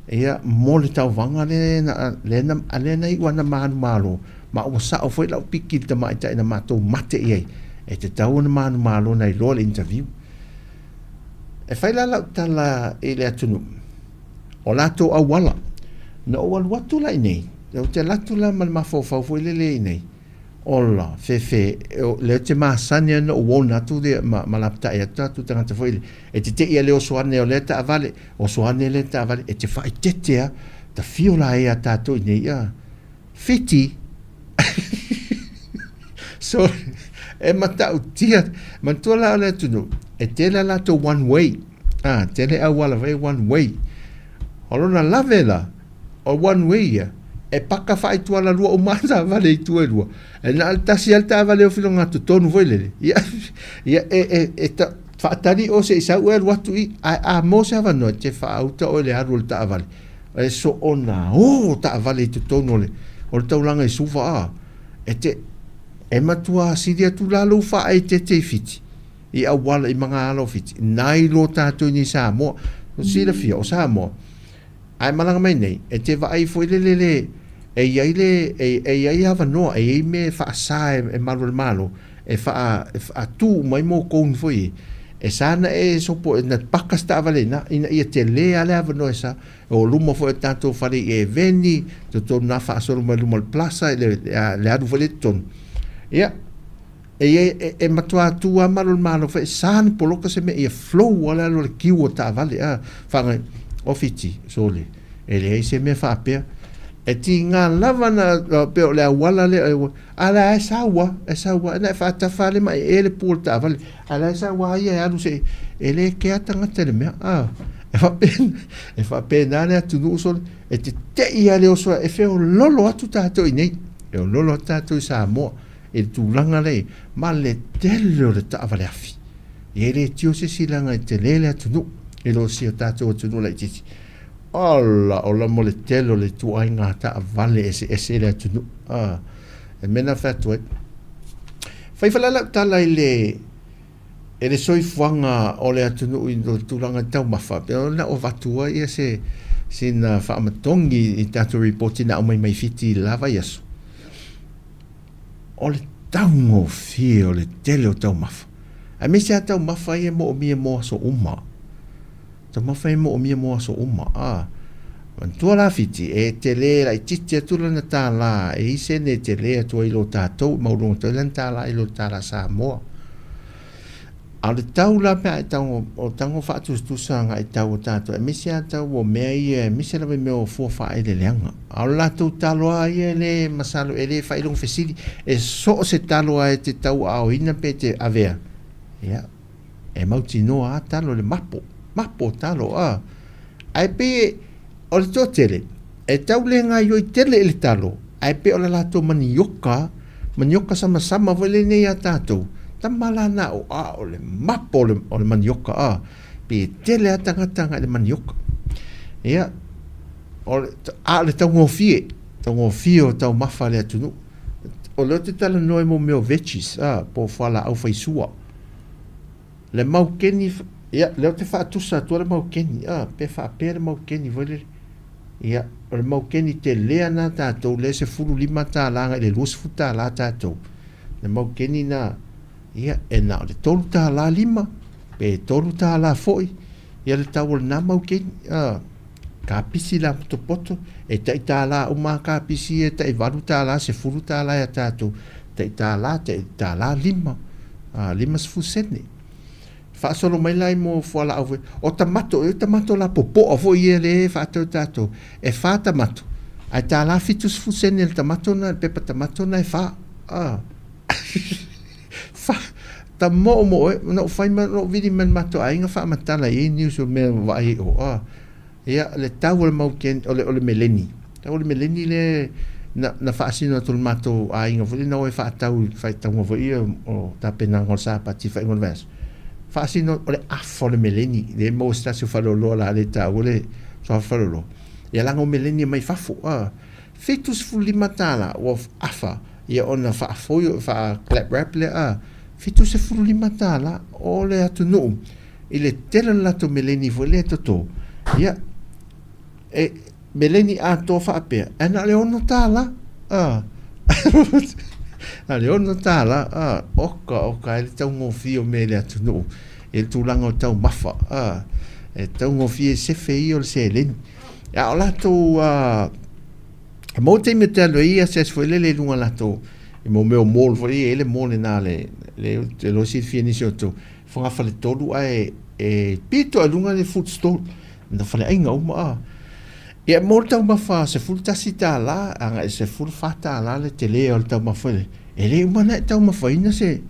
ia, mo le tauvaga lea na, lea na, lea na iu lava ina manumalo, ma ua sao foi lau piki i le tamaitai na matou mate i ai, e tatau ona manumalo na iloa le interview. E fai la lau tala i le atunuu, o latou auala. Na ou alu atu la i inei, ou te alu atu la ma le mafaufau foi lele i inei, Ola, fefe, lea ou te masani ona ou ona atu lea ma, ma lapatai atu tatou tagata foi lele, e tete'i a le oso ane o lea taavale, oso ane lea taavale, e te faaeteete lava, ta fio la ia tatou i inei, a, Fiti! So, e matautia, manatua la o le atunuu, e tele a latou one way, a, tele auala foi one way. O lona lave la, O one way ia, e paka faaitualalua uma lava taavale i tua e lua. E na o le tasi lava le taavale e ofi loga totonu foi lele. Ia, ia e, e, e ta, faatali oe se i sau oe alu atu i, ae a maua se avanoa, e te faauta oe i le alu o le taavale. E soona o taavale i totonu o le, o le taulaga i Suva a. E te, e matua sili atu la lou faaeteete i Fiti, i auala, i magaala o Fiti, nai lo tatou i nei Samoa. Silafia, o Samoa, Ae malaga mai nei, e te vaai foi lele le, e i ai le, e, e i ai avanoa, e i ai mea e faasa e, e malu o le Malo, e faa, e faatu uma ai mō foi e, e sa na e sopo, na paka se taavale ina, ina ia telē lava le avanoa e sa, o luma foi o tatou fale i Eveni, totonu na faasolo mai luma o le Plaza, le, le alu foi lea i totonu. Ia, E i ai, e, e matua tū a malu o le Malo foi, e sa ni poloka se mea ia flow a le alu o le kiu o taavale, a, whangai, o Fiti, sole, e leai se mea faapea. E tīngā lava na, pei o le auala lea, e, a la e sau a, e sau a, na e faatafa le mai e le pu o le taavale, a la e sau a ia e alu se, e le kea tagata i le mea, a, e faapena, e faapena le atunuu sole, e tete'i a le oso, e feololo atu tātou i nei, e ololo atu tātou i Samoa, i le tulaga lea ma le tele o le taavale afi. Ia e le tio se isi leaga e tele le atunuu, e le o si o tatou atunuu laitiiti. Ola, ola mo le tele o le ituaiga taavale eseese i le atunuu. Ah, e mea na fai atu ai. Fai fala lau tala i le e le soifuaga o le atunuu i le tulaga i taumafa, pe o na o avatu ai ia se sina faamatogi i tatou ripoti na aumai mai Fiti i le la vaiaso. O le taugofie o le tele o taumafa, aemaise lava taumafa ia e moomia mo aso uma. Taumafa ia e moomia mo aso uma. A, manatua la Fiti, e tele laitiiti atu lana tālā, e i ai sene e tele atu ai i lo tatou, e maualuga atu ai lana tālā i lo tālā Samoa. A o le tau la pe a e tago, o tago faatusatusa agai i tau o tatou, aemaise lava tau o mea ia, aemaise lava i mea o fua faaeleeleaga. A o le latou talo lava ia e le masalo, e le faailoga fesili, e so o se talo lava e te tauaaoina pe te avea, ia, e mautinoa lava talo i le mapo, mapo talo, a. Ae pei e, o le toatele, e tau le gaoioi tele i le talo, ae pei o le latou manioka, manioka samasama foi lenei a tatou, tama la na o a o le mapo o le, o le manioka a, pei e tele a tagata agai i le manioka. Ia, o le, a o le taugofie, taugofie o taumafa a le atunuu. O lea ou te talanoa i mo mea o veggies, a, po o fualaau faisua. Le maukeni, ia, lea ou te faatusa atua le maukeni, a, pe faapea le maukeni foi lele. Ia, o le maukeni telē ana a tatou, lea e $15 agai i le $20 tatou. Le maukeni na, ia, e na o le $3.50 pe $3 foi, ia le tau o lena maukeni, a. Kapisi la potopoto, e tai tālā uma a kapisi ia, e tai $8, $10 ia tatou, tai tālā, tai tālā lima, a, 50 sene. Faasolo mai la i mo fualaau foi. O tamato, e tamato la popoa foi ia le faatau tatou. E whā tamato. Ae tālā 70 sene le tamato na, le pepa tamato na e whā. Ah. Wha, ta moo mo e, na ou whai ma, na ou vili mai le matou aiga faamatala i ai news o mea vaai ai o, ah. Ia, le tau o le maukeni, o le, o le meleni. Tau o le meleni lea na, na faasino atu le matou aiga foi lea na o e faatau i faitauga foi ia o tapenaga o le Sapati faaiuga o le vaiaso. Faasino o le afa o le meleni lea e maua se tasi o faleoloa o le a le taua le suafa faleoloa. Ia leaga o meleni e mai fafo a. $75 ua afa ia ona faafoio faa clap wrap lea a. $75 o le atunuu i le tele o le latou meleni foi lea e toto. Ia e meleni atoa faapea, ae na o le $6. A. Na o le $6. A. Oka, oka, e le taugofie o mea i le atunuu, i le tulaga o taumafa. A. E taugofie sefe ia o le seleni. A o latou, a, maua taimi ou te alu ai asiasi foi lele i luga o latou, i mo mea o mall foi ia, e i ai le mall i ina le, le, ou te iloa e silafia e nisi o outou, fogafale-tolu ae e pito lava i luga le food stall. Na faleaiga uma a. Ia mo le taumafa $11 agai i le $14 le tele o le taumafa le. E le uma ona e taumafaina se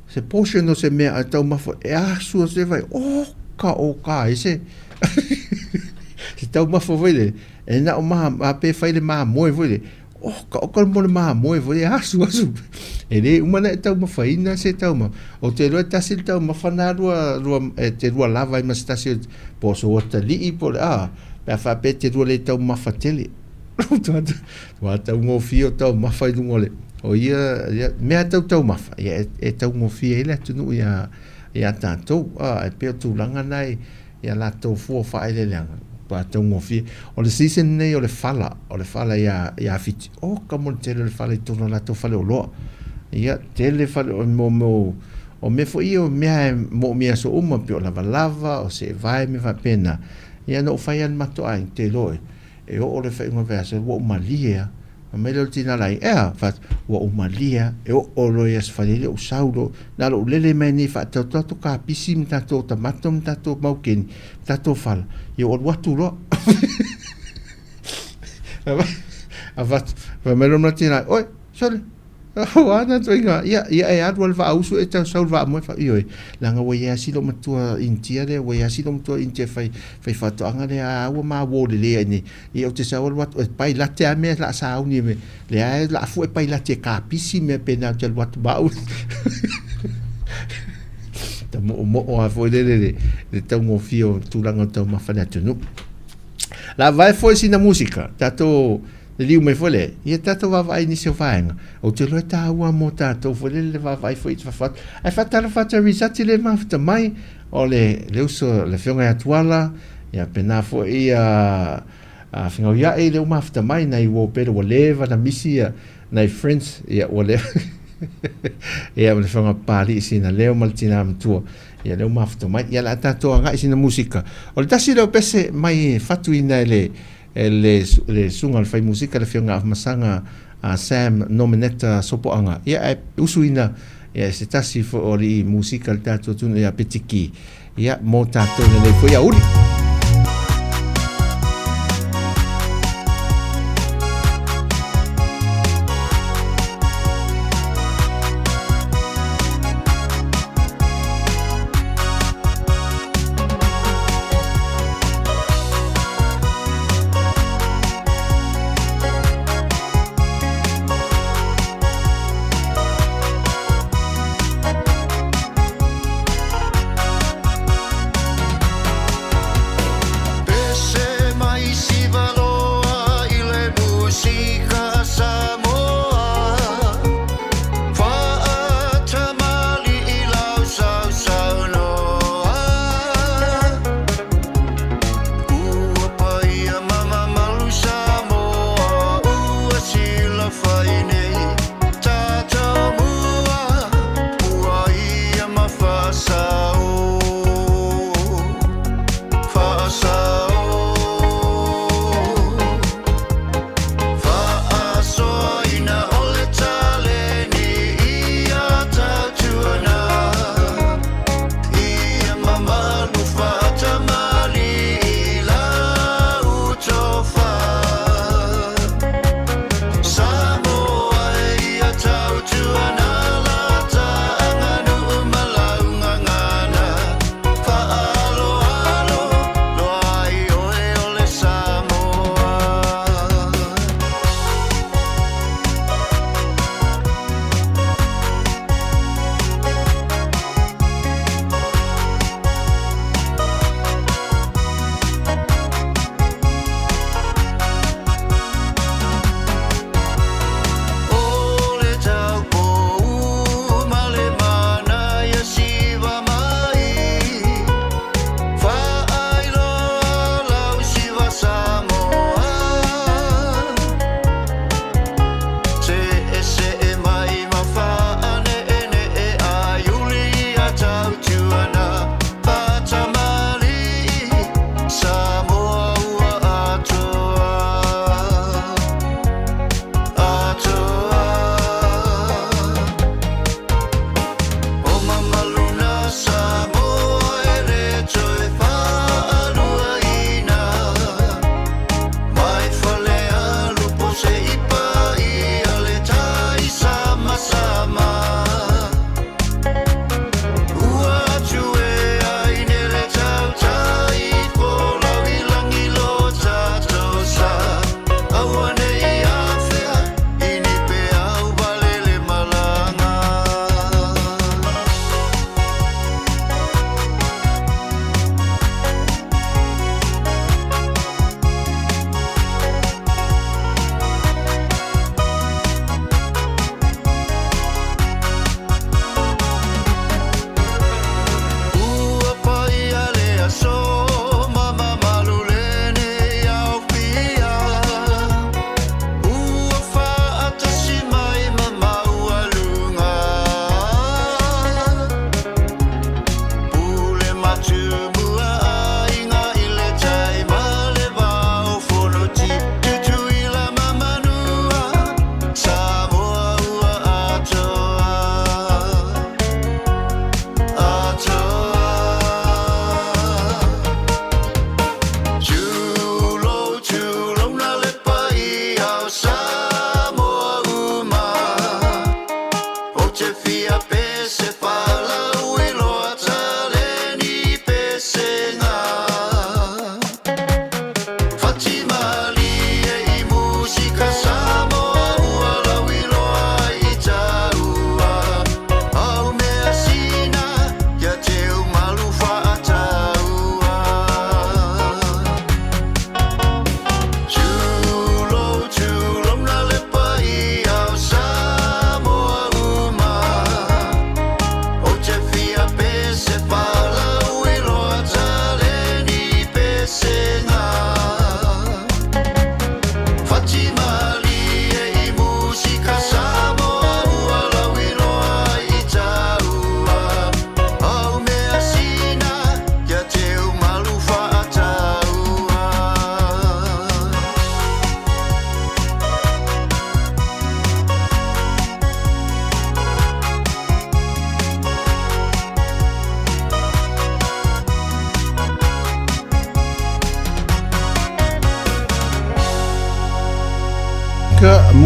se portion o se mea a taumafa e asu atu e fai oka oka ai se se taumafa foi le e na o ma a pe fai le mamoe foi le Oka, oka mo le mamoe foi e asu asu. E le uma na e taumafaina se taumafa. Ou te iloa e tasi le taumafa na lua, lua, e te lua lava ai ma se tasi po o sou atalii po o le a, pe a faapea e te lua le taumafa tele. Ua taugofie o taumafa i luga o le, o ia, ia mea tau taumafa, ia e, e taugofie ai le atunuu ia, ia tatou. A, e pei o tulaga na e, i a latou fua faaeleeleaga, ua taugofie. O le season lenei o le fala, o le fala ia, ia Fiti. Oka mo le tele o le fala i totonu o latou faleoloa. Ia, tele fale, o, mo, mo, o mea foi ia o mea e moomia aso uma, pei o lavalava, o seevae, mea faapena. Ia, na ou fai lava i le matou aiga, te iloa e, e oo le faaiuga o le vaiaso, ua ou malie lava. Fai mai lea o le tina laina, e a? Fai atu, ua ou malie lava, e oo loa i Aso Faraile ou sau loa, na ona ou lele mai nei faataoto atu kapisi ma tatou tamato ma tatou maukeni ma tatou fala, ia ou alu atu loa. Avatu, fai mai loa ma le tina, oi, sole, O a na ituaiga, ia, ia e alu a le vaausu e tau sau le vaamoe fa, ioe, leaga ua iai si loomatua Initia lea, ua iai si loomatua Initia fai, fai faatoaga lea, a ua ma uo lelei ai nei, ia ou te sau alu atu, e pailate a mea la a sauni me, lea e la a fue pailate e kapisi mea pena ou te alu atu ma au. Ta moomoo a foi lele le, le taugofie o tulaga o taumafa i le atunuu. La vae foi sina musika, tatou Liliu mai foi lea, ia tatou vaavaai i nisi o vaega, ou te iloa e taua mo tatou foi lele le vaavaai foi i fafo atu. Ae faatalofa atu e Risati le mafuta mai, o le, le uso, le afioga ia Tuala, ia pena foi ia a Fegauia'i le ua mafuta mai, nai uo pele ua leva na misi ia nai friends, ia ua leva ia ma le afioga Papali'i sina leo ma le tina matua, ia lea ua mafuta mai. Ia le a tatou agai sina musika. O le tasi lea o pese mai e fatuina e le E le, le susuga le fai musika le afioga Afamasaga a Sam Nomeneta Sopoaga. Ia ae usuina ia e se tasi foi o alii musika le tatou atunuu ia Petiki. Ia mo tatou lenei foi aoauli.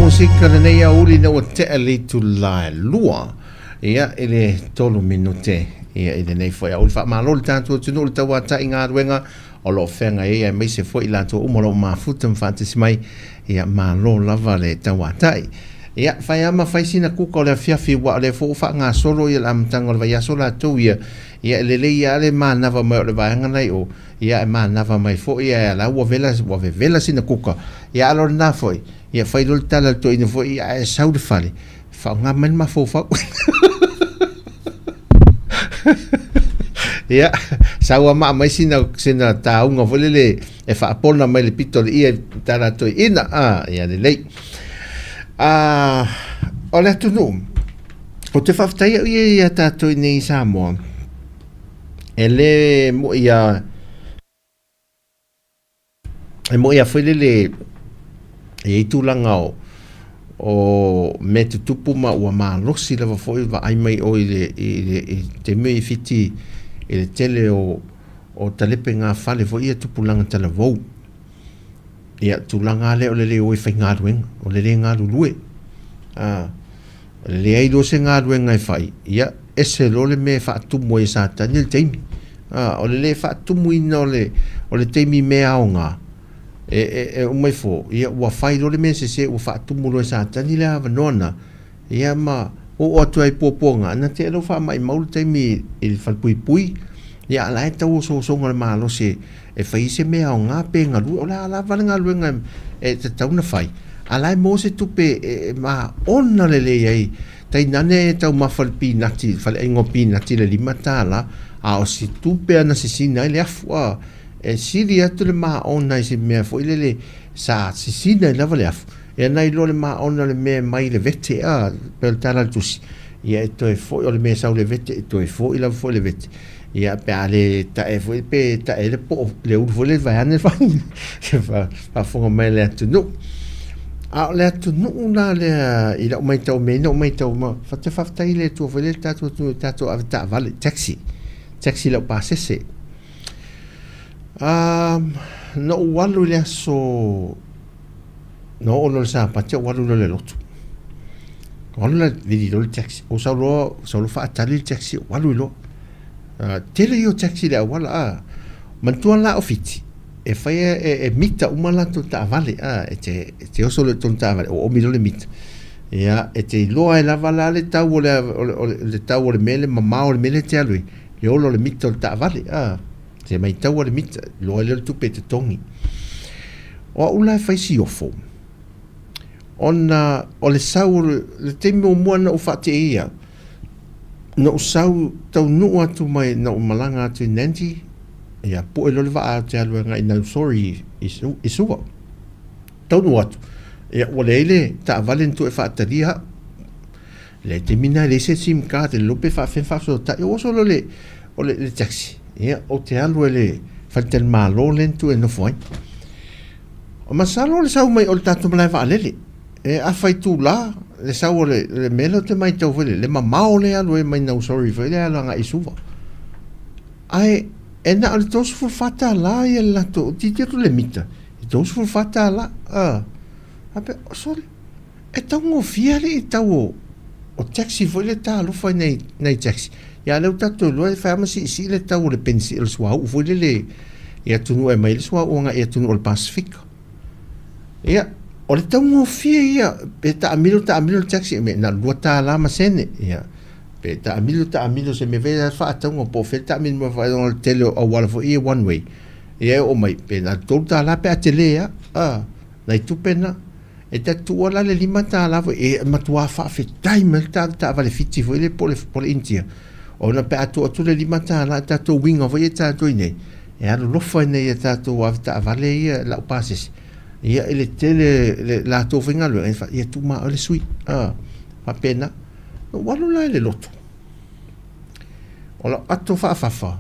musika lenei aoauli ina ua tea le itula e 2 ia i le 3 minute ia i lenei foi aoauli. Faamalo le tatou atunuu i le tauatai galuega o lo o feagai ai aemaise foi i latou uma o lo o mafuta ma faatasi mai. Ia malo lava le tauatai. Ia fai lava ma fai sina kuka o le afiafi aua o lea foi ua faagasolo ia le amataga o le vaiaso latou ia. Ia e lelei lava le manava mai o le vaega la i o, ia e manava mai foi ae la ua vela ua vevela sina kuka. Ia a o lena foi, ia fai loa le tala i le toeaina foi, ia a e sau i le fale, faaaoga mai le mafaufau. Ia, sau lava ma aumai sina, sina tauga foi lele e faapona mai le pito o le ie i tā rātou ina. Ah, ia lelei. Ah, o le atunuu, ou te faafetai au ia ia tātou i nei i Samoa, e le moi a, e moi a foi lele e i ai tulaga o, o mea tutupu ma ua malosi lava foi vaai mai ʻoe i le, i le, i le taimi i Fiti i le tele o, o talepe gafale foi ia tupulaga talavou. Ia, tulaga lava lea o le le o e faigaluega, o le le galulue. A, o le leai loa se galuega e fai, ia, ese loa le mea e faatumu ai e Satani le taimi. A, o le le faatumuina o le, o le taimi i mea aoga, e, e, e uma ifo, ia, ua fai loa le mea sese, ua faatumu loa e Satani le avanoa lena, Ia ma oo atu ai i puapuaga, na tea lou faamaimau le taimi i le falepuipui, ia a la e tau osoosoga le malosi e fai ai se mea aoga pe galue, o le a lava le galuega e tatau ona fai, a la e maua se tupe e maona lelei ai. Tainane e taumafa le pinati, le faleaiga o pinati i le $5, a o se tupe lava na sisina ai le afu, a, e sili atu le maona i se mea foi lele sa sisina ai lava le afu, Ia na iloa le maona o le mea e mai le vete a, pei o le tala a le tusi, ia e toe foi, o le mea e sau le vete, e toe foi lava foi le vete. Ia pe a le tae foi, pe tae ai le poo, le ulu foi lele vaeane le faafofoga mai a le atunuu. A o le atunuu la lea i lau matau mea na ou matau ma, ou te faafetai i le Atua foi lea i le tatou atunuu i tatou avetaavale, taxi, taxi laupasese. Na ou alu i le aso Na oo loa i le Sapati ou alu loa i le lotu. Ou alu la vili loa le taxi. Ou sau loa, sau loa faatali le taxi ou alu ai loa. Tele ia o taxi i le auala a. Manatua la o Fiti, e fai e, e mita uma latou taavale a, e te, e te oso loa i totonu taavale, ua oomi loa le mita. Ia, e te iloa ai lava la le tau o le, o le, o le, le tau o le mea le mamao o le mea lea e te alu ai, le ola o le mita o le taavale a. Te maitau a le mita, iloa ai lea o le tupe e totogi. O au la e fai si ofo, ona o le sau o le, le taimi muamua na ou faateia au, na ou sau taunuu atu mai, na ou malaga atu i Nandi, ia pue loa le vaa ou te alu agai i Nausori i, i Suva. Taunuu atu, ia ua leai le taavale na tuu e faatalia au. Le taimi lena e leai se sim card e le iloa pe faafefea ona faafesootai. Ou oso loa i le, o le, le taxi, ia, ou te alu i le faletalimalo lea na tuu e nofo ai. Masalo o le sau mai o le tatou malae vaalele, e afa itula le sau o le, le mea lea ou te matau foi lele, le mamao lea e alu ai mai Nausori foi lea e alu agai i Suva. Ae e na o le $34 ia le latou, tilotilo le mita, e $34. Ah, faapea, sole, E taugofie alii le tau o o taxi foi lea talofa i nai nai taxi. Ia a lea ua tatou iloa e fai lava ma siisii le tau o le penisi o le suauu foi lele i atunuu e aumai ai le suauu agai i atunuu o le Pasefika. Ia, o le taugofie ia pe taamilo taamilo le taxi e na o le $2 ma sene. Ia, pe taamilo taamilo se mea foi lea faatauga po o fea le taamilo mai foi ona o le tele o auala foi ia one way. Ia e oo mai pe na o le $3 pe a tele lava. A, nai tupe na. E ta tuua la le $5 foi, e matua faafetai mai le ta taavale Fiti foi lea po o le, po o le Initia. Ona pe a tuu atu le $5 i tatou uiga foi ia tatou i nei, e alolofa i nai a tatou avetaavale ia laupasese, ia i le tele le latou faigaluega, ia, ia tuu ma oe le sui. A, faapena. Na ou alu la i le lotu, o lau ato faafafa,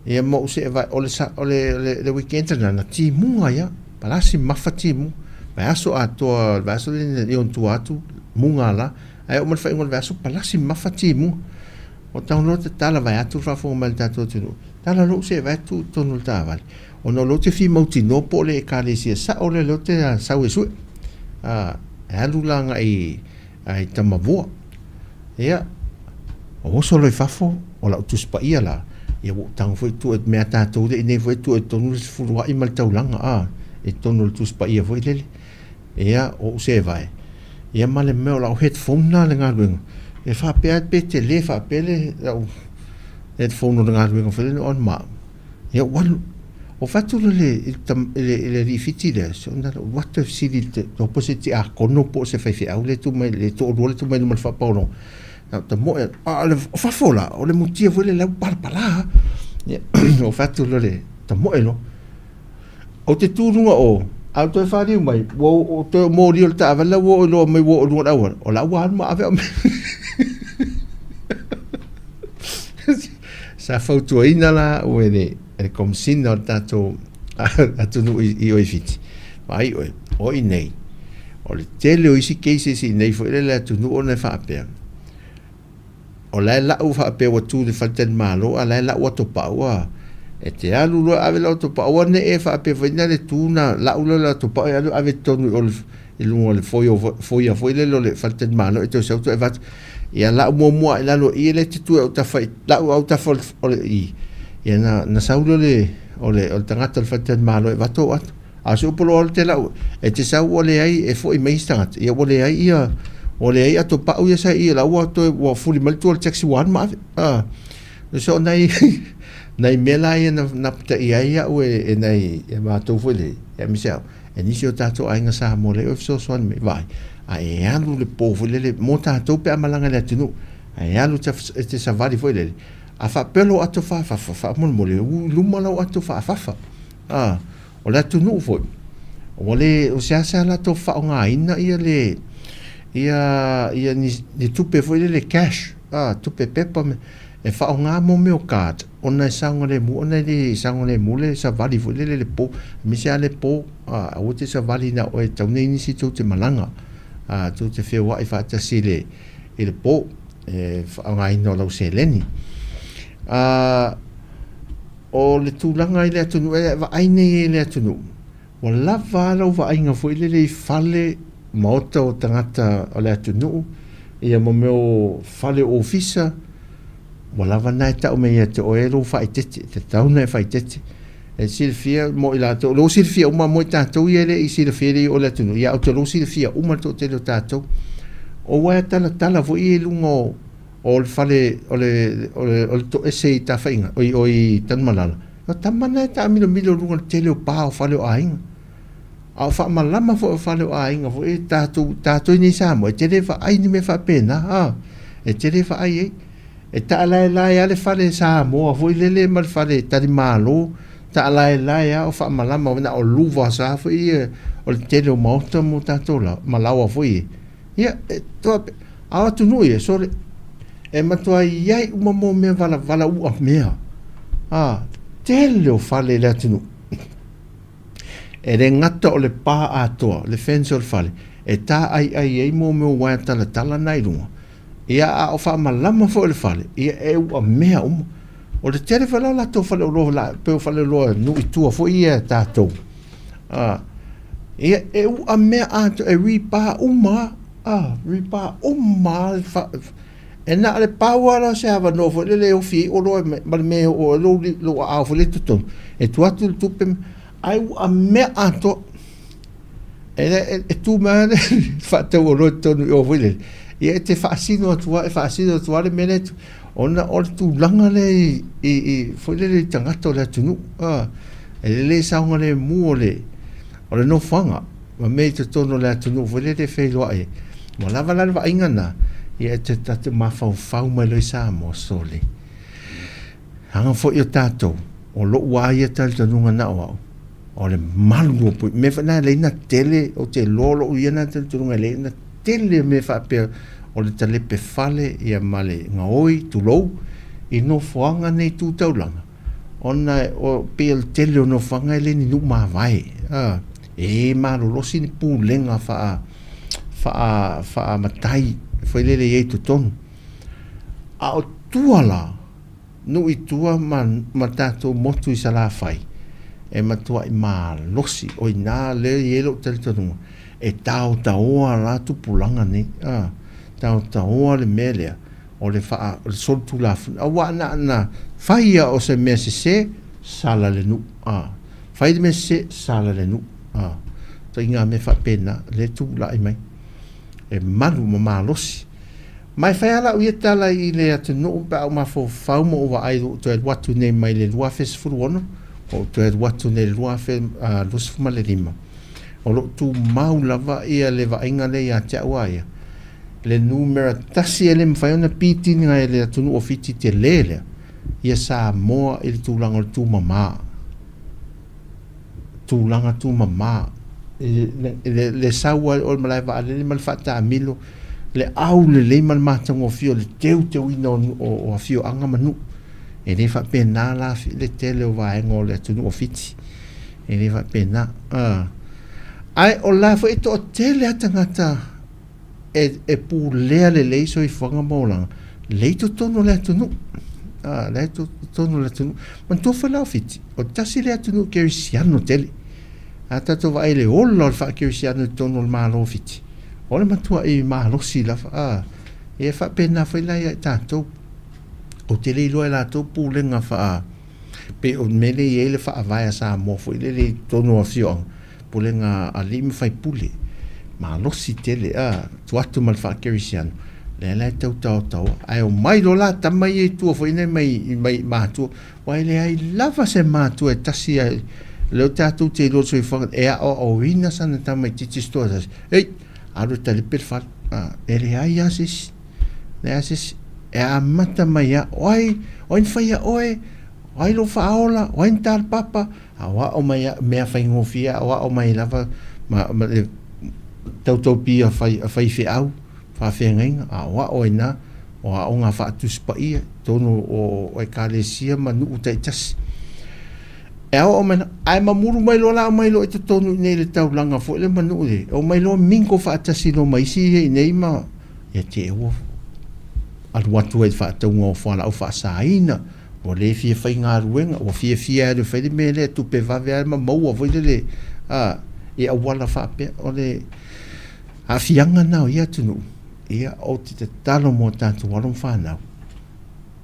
Ia ma ou see vae, o le, o le, le, le weekend lena, na timuga ia, palasi mafa timuga. Vaiaso atoa, le vaiaso lea i ona tua atu, muga la, ae oo mai le faaiuga o le vaiaso, palasi mafa timuga. O tago loa tatala vaeatu le faafofoga mai a le tatou atunuu, tala loa ou see vae atu i totonu o le taavale, ona o lea ou te fia mautinoa po o le ekalesia sao lea o lea ou te sau e sue. E alu la agai i Tamavua. Ia, ou oso loa i fafo, o lau Tusi Paia la, ia ua ou tago foi tua i mea a tatou lea i inei foi e tua i totonu le sefuluai ma le taulaga, a, i totonu o le Tusi Paia foi lele. Ia, ou sevae, ia ma le mea o lau headphone lena i le galuega, e faapea lava pe tele faapea le lau headphone o le galuega foi lea na on ma au. Ia ua alu, ou fai atu lea i le alii Fiti lea, se ona ou alu atu e fesili i le iloa po o se tiakono po o se faifeau lea e tu mai, le toalua lea e tu mai luma o le faapaologa. Na ou tamoe atu, a o fafo la, o le mutia foi lea o la e ua palapala lava. Ia, ou fai atu loa i le tamoe loa, Ou te tu i luga o o, ae ou toe faliu mai, ua ou toe molia o le taavale la ua oo loa mai ua oo i luga o le auala, o la ua alu ma ave au mea. Sa fautuaina la au e le, e le Komesina o le tatou atunuu i o i Fiti, vaai oe, o i nei, o le tele o isi cases i nei foi lele i le atunuu ona e faapea, O la e lau faapea ua tu i le faletalimalo a o la e lau atopau a. E te alu loa e ave lau atopau, aua ne i e faapea foi na le tu na lau lea o le atopau e alu ave i totonu i o i luga o le foia foi lele o le faletalimalo e toe sau toe avatu. Ia lau muamua i lalo i i lea e te tu i autafa i lau autafa o le i, ia na sau lea o le o le tagata o le faletalimalo e avatu au ato. A o se upu loa te lau, e te sau ua leai e foi mai isi tagata, ia ua leai ia, ua leai ato pau ia sa i i, la ua toe, ua fuli mai le tua o le taxi ua alu ma ave. A, so nai, nai mea la ia na napataia ai au e, e nai, e matou foi le, aemaise au, e nisi o tatou aiga Samoa lea e fesoasoani mai, vaai, a e alu le po foi lele, mo tatou pe a malaga i le atunuu, a e alu e te savali foi lele, a faapea lou ato faafafa, faamolemole, uu i luma lau ato faafafa. A, o le atunuu foi, ua le, o seasea latou faaaogaina ia le, ia, ia ni, ni tupe foi lele cash, a, tupe pepa me, e faaaoga mo mea o card, ona e saogalemu, ona e le saogalemu le savali foi lele i le po, aemaise lava le po, a, aua te savali na o oe, e tatau ona i ai nisi tou te malaga, a, tou te feoai faatasi i le, i le po, e faaaogaina o lau seleni. A, O le tulaga i le atunuu, e vaai nei i le atunuu, ua lava a lau vaaiga foi lele i fale maota o tagata o le atunuu, ia ma mea o fale ofisa, ua lava na e tau mai ia te oe lou faaeteete, e tatau ona e faaeteete. E silafia mo i latou, o lea ua silafia uma mo i tatou ia e le i silafia e le i oo i le atunuu, ia ae ou te iloa ua silafia uma le toatele o tatou. O uaea talatala foi ia i luga o O le fale, o le, o le, o le toese i Tafaigata, oi, o i Tanumalala, o tama na e taamilomilo i luga o le tele o pa o fale o aiga. A o faamalama foi o fale o aiga foi e tatou, tatou i nei Samoa, e te le vaai ni mea faapena, a, e te le vaai ai. E taalaelae lava le fale Samoa foi lele ma le fale talimalo, taalaelae lava o faamalama, na o luva sa foi ia o le tele o maota mo tatou la, ma laoa foi ia. Ia, e toa, a o atunuu ia, sole, e matua i ai uma mo mea valavala ua mea. A, tele o fale i le atunuu. E le gata o le pā atoa, le fence o le fale, e tā'ai'ai ai mo mea o uaea talatala na i luga. Ia, a o faamalama foi o le fale, ia e ua mea uma. O le tele foi la o latou faleoloa la, pei o faleoloa nuu i tua foi ia a tatou. A, ia, e ua mea atoa, e ripa uma lava, a, ripa uma lava le fa, e na o le pau lava lea o se avanoa foi lele e ofi ai oloa ma le mea e oo ai lou, lou aao foi lele i totonu, e tuu atu le tupe, ae ua mea atoa. E, e, e tu mai lava le faatau oloa i totonu i o foi lele, ia e te faasino atu lava, e faasino atu lava le mea lea, ona o le tulaga lea i, i, i foi lele i tagata o le atunuu, a, e le saogalemu o le, o le nofoaga ma mea i totonu o le atunuu foi lele e feiloai ai. Ua lava la le vaaiga lena, ia e te tatou mafaufau mai loa i Samoa, sole. Leaga foi o tatou, o lou lava ia talitonuga na o au, o le malu o pui. Mea foi na e leai na tele, ou te iloa o lou ia na talitonuga e leai na tele mea faapea o le talepe fale ia ma le gaoi, tulou, i nofoaga nei tu taulaga, ona o, pei o le tele o nofoaga e le ni nuu mavae, a, e malolosi ni pulega faa, faa, faamatai foi lele i ai i totonu. A o tua la, nuu i tua ma, ma tatou motu i Salafai, e matuai malosi, o i ina lea e i ai lou talitonuga. E taotaoa la tupulaga nei, a, taotaoa le mea lea o le faa, o le solitulafono, auā na ona fai ia o se mea sese, sala le nuu, a, fai le mea sese, sala le nuu, a, ituaiga mea faapena lea e tulai mai, e malu ma malosi. Ma e fai lava lau ia tala i le atunuu pe a ou mafaufau ma ou vaai ua ou toe alu atu nei mai le 2016, ua ou toe alu atu nei i le 2025, o lo o tumau lava ia le vaaiga lea ia te au a ia, le numera tasi e le mafai ona pitina e le atunuu o Fiti tele lea, ia Samoa i le tulaga o le tumama. Tulaga tumama, le, le sau ai o le malae vaalele ma le faataamilo, le aulelei ma le matagofie o le teuteuina o, o, o afioaga ma nuu. E le faapena la le tele o vaega o le atunuu o Fiti. E le faapena. Ae o la foi e toatele lava tagata e, e pulea lelei soifuaga ma olaga, lea i totonu o le atunuu. A, lea i totonu o le atunuu. Manatua foi la o Fiti, o le tasi lea atunuu kerisiano tele. A tatou vaai i le ola o le faakerisiano i totonu o le Malo o Fiti, o le matuai malosi lava. A, e faapena foi la ia i tatou. Ou te le iloa e latou pulega faa pei o le mea lea e i ai le faavae a Samoa foi lele i totonu o afioaga, pulega a alii ma faipule, malosi tele a, tua atu ma le faakerisiano, lea la e tau taotaoa. Ae omai loa la tama ia i tua foi nei mai, mai matua, aua e leai lava se matua e tasi a, lea tatou te iloa le soifuaga, e aoaoina sana tamaitiiti se toatasi, ei, alu e talepe le fale, a, e leai lava se isi. Leai se isi. E amata mai lava, o ai, o ai na faia oe, o ai lou faaola, o ai na ta le papa, aoao mai lava, mea faigofie aoao mai lava ma, ma le tautaupī a fai, a faifeau, faafeagaiga, aoao ai na, o aoga faatusi paia, totonu o, o ekalesia ma nuu taitasi. E aoao mai na, ae mamulu mai loa la aumai loa i totonu i nei le taulaga foi lea ma nuu nei, omai loa mingle faatasi loa ma isi ia i nei ma, ia te ua alu atu ai i le faatauga o fualaau faasaina, ua le fia faigaluega, ua fiafia e alu e fai le mea lea, tupe vave lava ma maua foi lele, a, i auala faapea. O le aafiaga lena o ia atunuu, ia, ou te tatalo mo tatou alo ma fanau,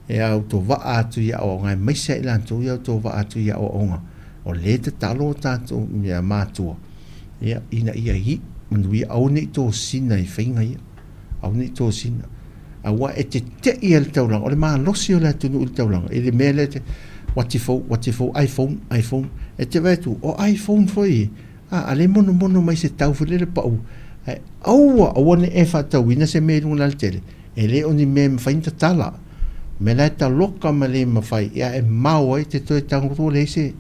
e autovaa atu i aoaoga, aemaise lava i latou ia e autovaa atu i aoaoga, o lea e tatalo o tatou mea matua, ia, ina ia iu manuia, aua ne i tosina i faiga ia, aua ne i tosina. Aua e tete'i e le taulaga, o le malosi o le atunuu i le taulaga, i le mea lea te, uati fou, uati fou, iPhone, iPhone. E te vaai atu, o iPhone foi, a, a le monomono mai se tau foi lele pau, ae aua, aua ne i e faatauina se mea i luga o le alatele, E le o ni mea e mafai ona tatala. O mea la e taloka ma le mafai, ia e mao ai te toe tago ua leai se,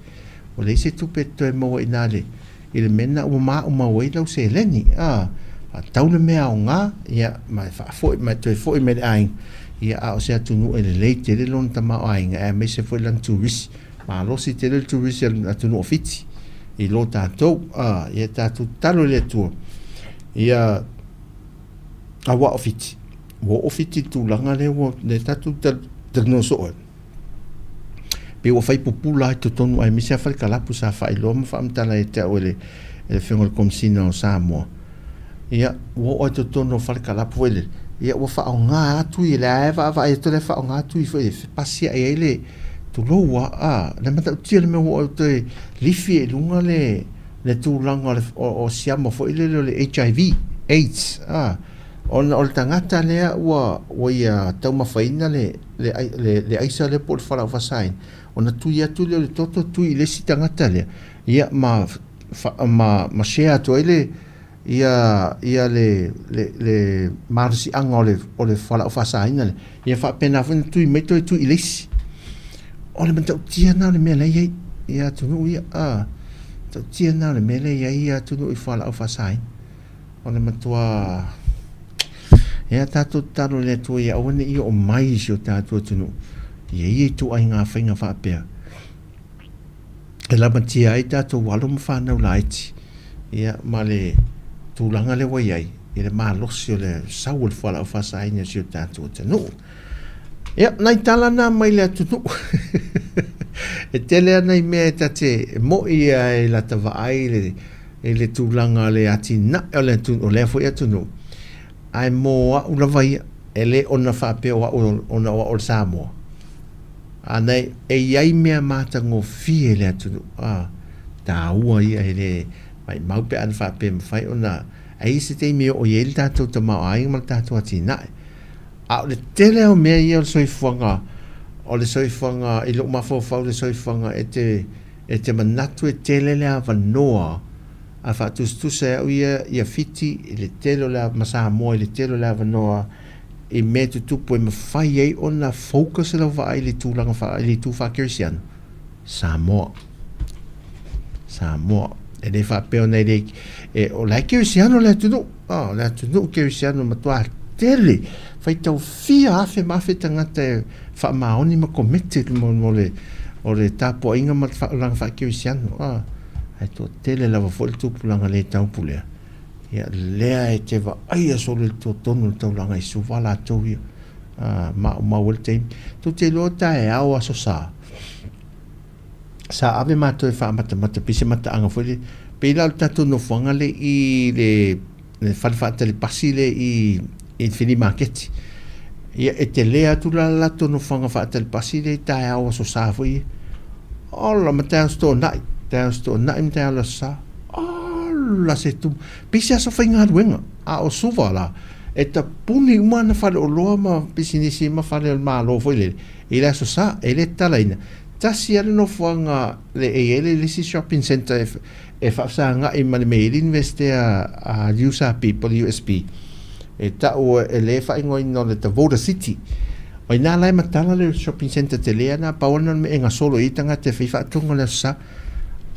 ua leai se tupe e toe maua i ina le, i le mea lena ua maumau ai lau seleni. A, faatau le mea aoga, ia, ma e faafoi, ma e toe foi mai i le aiga, ia, a o se atunuu e lelei tele lona tamaoaiga, aemaise foi lana turisi. Malosi tele le turisi a le atunuu o Fiti i lo tatou. A, ia tatou tatalo i le Atua, ia, Aua o Fiti, ua oo Fiti i le tulaga lea ua lea tatou talanoa soo ai. Pei ua fai pupula ai totonu aemaise lava falekalapu sa faailoa ma faamatala ia te au e le e le Afioga i le Komesina o Samoa. Ia, ua oo ai totonu o falekalapu foi lele, ia ua faaaoga atu i lea e vaavaai atu lea faaaoga atu i foi e pasi ae ai le tulou lava a, le matautia le mea ua oo toe lifi ai i luga le le tulaga o le o siama foi lele o le HIV, AIDS, a, ona o le tagata lea ua ua ia taumafaina le le le le aisa lea po o le fualaau faasaina, ona tui atu lea o le toto tui i le isi tagata lea, ia ma ma ma share atu ai le ia ia le le le malosiaga o le o le fualaau faasaina lea, ia faapena foi ona tui mai toe tui i le isi. O le matautia lena o le mea la e i ai i atunuu ia, a, matautia lena o le mea lea e i ai atunuu i fualaau faasaina. O le matua ia tatou tatalo i le Atua ia aua ne i oo mai i si o tatou atunuu ia ia ituaiga faiga faapea e lamatia ai tatou alo ma fanau laiti ia ma le tulaga lea ua i ai i le malosi o le sau o le fualaau faasaina i si o tatou atunuu. Ia, nai tala na mai le atunuu. E tele lava nai mea e ta te mo'i ai lata vaai le i le tulaga o le atinae o le atunuu, o lea foi atunuu, ae mo au lava ia, e le ona faapea o au ona o au o le Samoa, a na e i ai mea matagofie i le atunuu, a, taua ia e le maimau pe ana faapea e mafai ona e i ai se taimi e oo i ai le tatou tamaoaiga ma le tatou atinae. A o le tele o mea ia o le soifuaga, o le soifuaga i lou mafaufau le soifuaga e te e te manatu e tele le avanoa a faatusatusa e au ia ia Fiti i le tele o le ma Samoa i le tele o le avanoa i mea tutupu e mafai ai ona focus lau vaai i le tulaga i le itu faakerisiano. Samoa. Samoa. E le faapea ona e le, e, o la e kerisiano le atunuu. Oh, le atunuu kerisiano matua tele. Faitau fia afe ma afe tagata e faamaoni ma committed mo, mo le, o le tapuaiga ma le faaolaga faakerisiano. Ah, ae toatele lava foi le tupulaga le taupulea. Ia, lea e te vaaia solo i le tuatonu o le taulaga i Suva latou ia. Ah, maumau ai le taimi. Tou te iloa taeao Aso Sa, sa ave matou e faamatamata pei se mataaga foi lea, pei la o le tatou nofoaga lea i le le fale faatali pasi lea i i le fili maketi. Ia e tele atu la le latou nofoaga faatali pasi lea i taeao Aso Sa foi ia. Ola ma taeao Aso Toonai, taeao Aso Toonai ma taeao le Aso Sa. Ola se tumu. Pei se aso faigaluega, a o Suva la, e tapuni uma ana faleoloa ma pisinisi ma fale o le Malo foi lele i le Aso Sa, e le tatalaina. Tasi lava le nofoaga le e i ai le isi shopping centre e, e faafesagai ma le mea e i ai le Iunivesite a, a USAP po o le USB, e tau e le faaigoaina o le Tavoda City. O i ina la e matala le shopping centre tele lena, pau lena o le mea e gasolo i ai tagata e fai faatonuga i le Aso Sa.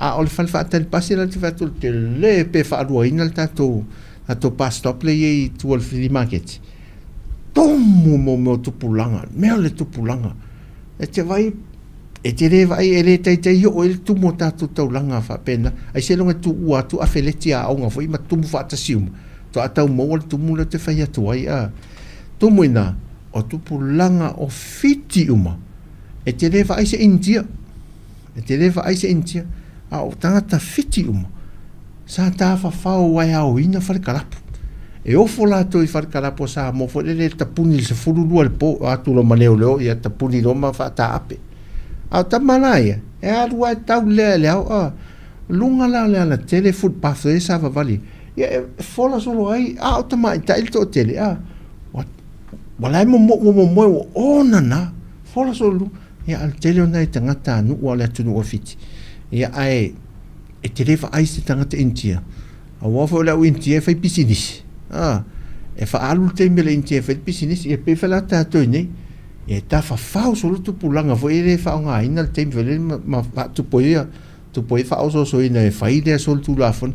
A o le fale faatali pasi la ou te fai atu, o le tele pe faaluaina le tatou tatou bus stop lea e i ai i tua o le flea market. Tumu mo mea o tupulaga, mea o le tupulaga. E te vaai, e te le vaai, e le taitai oo ai le tumu o tatou taulaga faapena. Aiseloga e tuua atu afeleti aoga foi ma tumu faatasi uma, faatoa tau maua le tumu lea ou te fai atu ai a. Tumu i ina, o tupulaga o Fiti uma, e te le vaai se Initia. E te le vaai se Initia, a o tagata Fiti uma, sa tafafao ae aoina fale kalapu. E ofo latou i fale kalapu o Samoa foi lele e tapuni i le 12 i le po, o atu loa ma leoleo ia tapuni loa ma faataape. A o tama la ia, e alu lava e tau lea i le ao, a, luga la o le alatele footpath e savavali, ia e fola solo ai, a o tamaitai le toatele, a, ua, ua la e momoe, ua momoe ua onana, fola solo i luga. Ia, a o le tele o nai tagata nuu o le atunuu o Fiti, ia, ae e te le vaai se tagata Initia, aua foi o le au Initia e fai pisinisi, a, e faaalu le taimi o le Initia e fai le pisinisi, ia pei foi la tatou i nei, e tafafao solo tupulaga foi e le faaaogaina le taimi foi lele ma, ma faatupu ai ia, tupu ai faaosoosoina e fai lea solitulafono,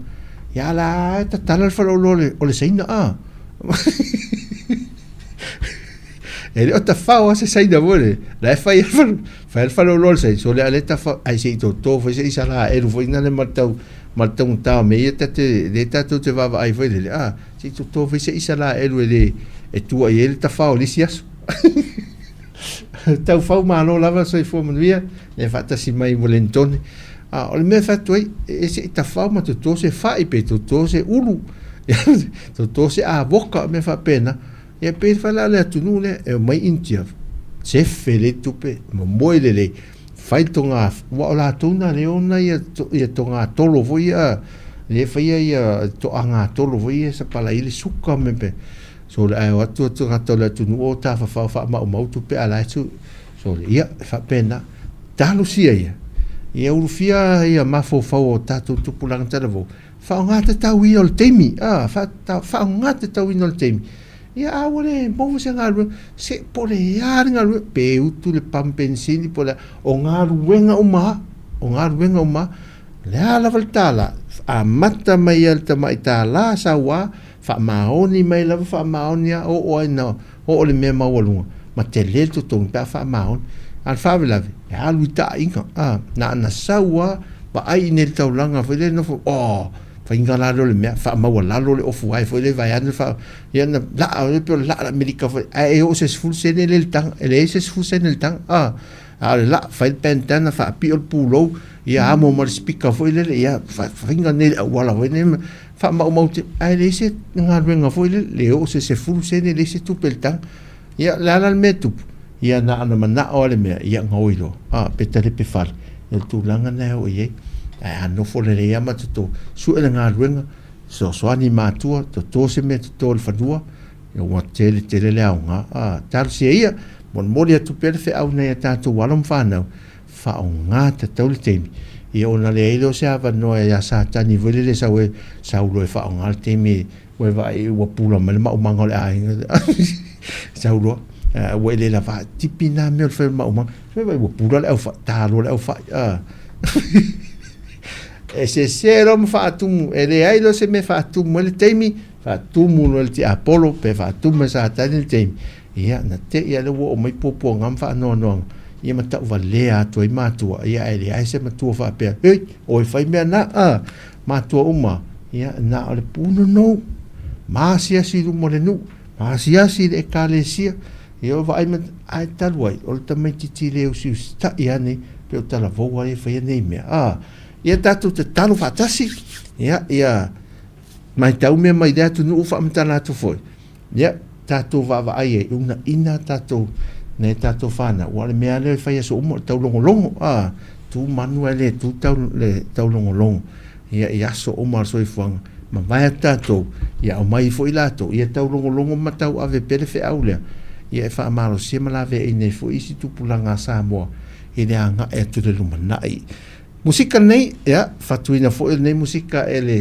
ia a la e tatala le faleoloa o le, o le Saina, a. E le o tafao lava se Saina foi lele, la e fai ai fai le faleoloa o le Saina, sole a le tafao, ai se i toto foi se i Isaraelu foi na le ma le tau ma le taugata o mea ia ta te lea tatou te vaavaai foi lele, a, se i toto foi se Isaraelu e le e tua i ai le tafao i le isi aso. Tau fau malo lava soifua manuia le faatasi mai Wellington. A o le mea e fai atu ai, e se i tafao ma toto se fai pe toto se ulu, toto se avoka, mea faapena. Ia pei le fale a le atunuu lea e omai Initia, sefe lelei tupe, momoe lelei, fai le toga, aua o latou na lea e ona ia, ia togatolo foi ia, lea e faia ia toagatolo foi ia e sapalai ai le suka ma mea. Sole ae o atu tagata o le atunuu o tafafao faamaumau tupe a la e tu, sole, ia, e faapena. Talosia ia, ia ulufia ia mafaufau o tatou tupulaga talavou, Faaaoga tatauina o le taimi, a, faaaoga tatauina o le taimi. Ia, a ua le maua se galuega, se po o le a le galuega, pe utu le pamu penisini po o le a, o galuega uma lava, o galuega uma lava. O le a lava le $1, amata mai lava i le tamai $1 sau lava, faamaoni mai lava, faamaoni lava, oo lava ina oo le mea maualuga, ma tele le totogi pe a faamaoni. A o le faalavelave, e alu i taaiga, a, na ona sau lava, vaai i inei i le taulaga foi lea, nofo, oh, faiga la lea o le mea, faamaualalo le ofu ae foi lea vaeane le faa, ia na laa, e pei o le laa a le Amerika foi, ae e oo i se 10 sene lea i le taga, e leai se 10 sene i le taga, a. A o le laa, fai le bandana, faapio le pulou, ia amo ma le speaker foi lele, ia faiga nei le auala foi nei, faamaumau te, ae leai se galuega foi lele, le oo se 10 sene, leai se tupe i le taga. Ia, le a la le mea e tupu? Ia na ona manao lava le mea, ia gaoi loa, a, pe talepe fale. O le tulaga lena e oo i ai. Ae a nofo lelei lava ma toto, sue le galuega, fesoasoani i matua, toto se mea toto i le fanua, ia ua tele tele le aoga. A, talosia ia, molimoli atu pea le feau i nai a tatou alo ma fanau, faaaoga tatau le taimi, ia ona leai lea o se avanoa ia Satani foi lele e sau ai, sau loa e faaaoga le taimi Ua e vaai ua pula mai le maumaga o le aiga. Sau loa, ua e le lava tipi nā mea o le fai o le maumaga. Ua e vaai ua pula le aufai, ta loa le aufai. E sese loa ma faatumu, e leai loa se mea e faatumu ai le taimi, faatumu loa e le tiapolo pe faatumu e Satani le taimi. Ia, na te i a lea ua oo mai puapuaga ma faanoanoaga, ia ma tauvalea atu ai matua, ia ae leai se matua faapea, hei, oi fai mea na, a, matua uma, ia, na o le punonou, ma asiasi i luma o le nuu, ma asiasi i le ekalesia, ia o vaai ma, ae talu ai, o le tamaititi le usiusitai lava nei, pe o talavou lava ia e faia nei mea, a, ia tatou tatalo faatasi, ia, ia, matau mea mai lea atunuu faamatala atu foi, Ia, tatou vaavaai ai, uunaina tatou, nai a tatou fanau, aua o le mea lava lea e fai aso uma, o le taulogologo, a, tu manu ae le tu tau, le taulogologo, ia, i aso uma o le soifuaga, mavae atu tatou, ia aumai foi latou, ia taulogologo ma tauave pea le feau lea, ia e faamalosia ma laveaiina ai foi isi tupulaga a Samoa i le agai atu i le lumanai. Musika lenei, ia, fatuina foi lenei musika e le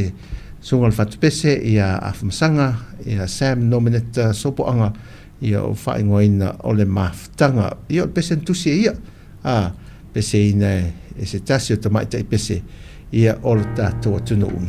Susuga o le Fatupese ia Afamasaga, ia Sam Nomeneta Sopoaga, ia o faaigoaina o le Mafutaga. Ia o le pese na tusi e ia, a, peseina e se tasi o tamaitai pese, ia o le tatou atunuu.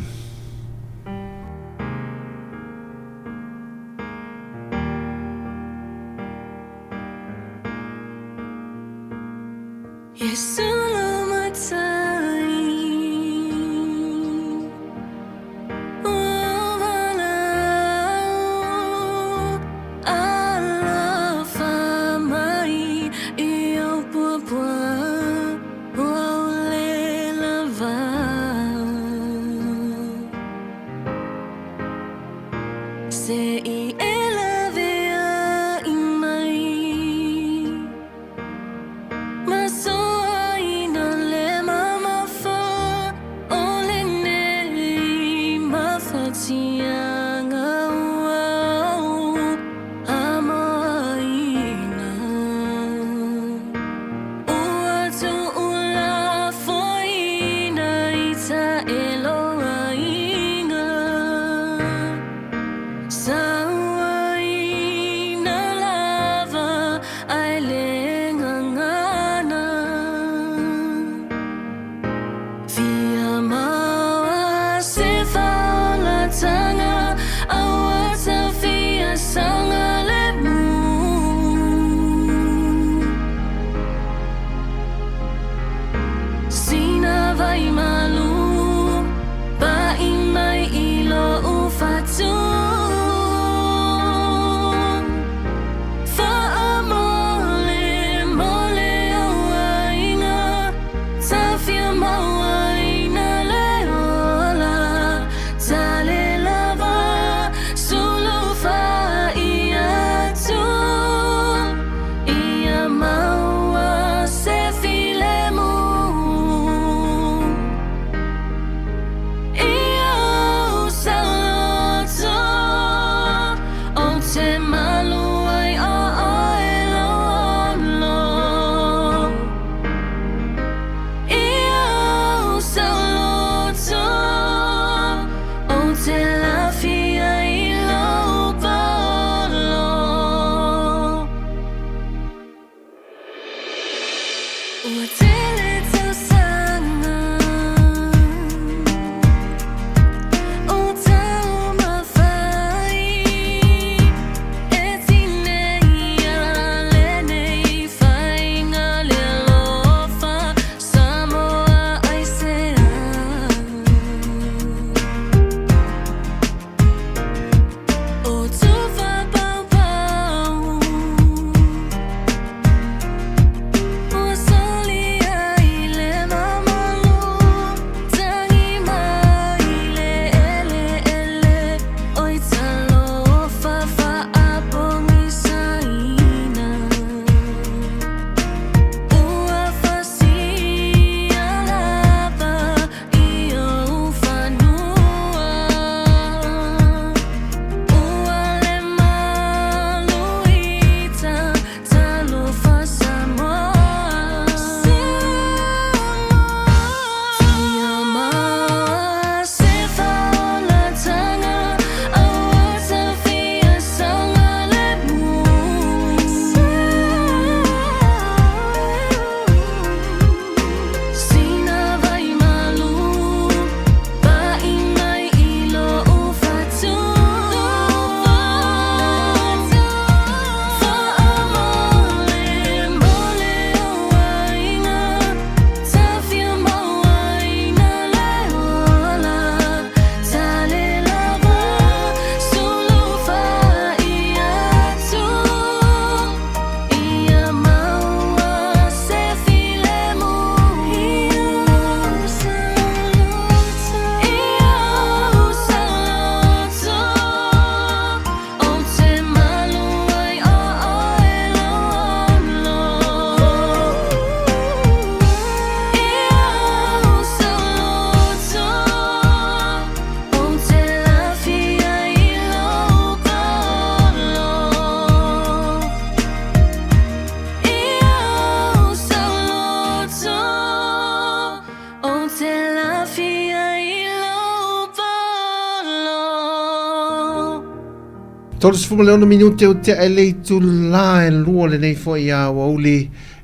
36 minute ua tea i le itulā e 2 lenei foi aoauli.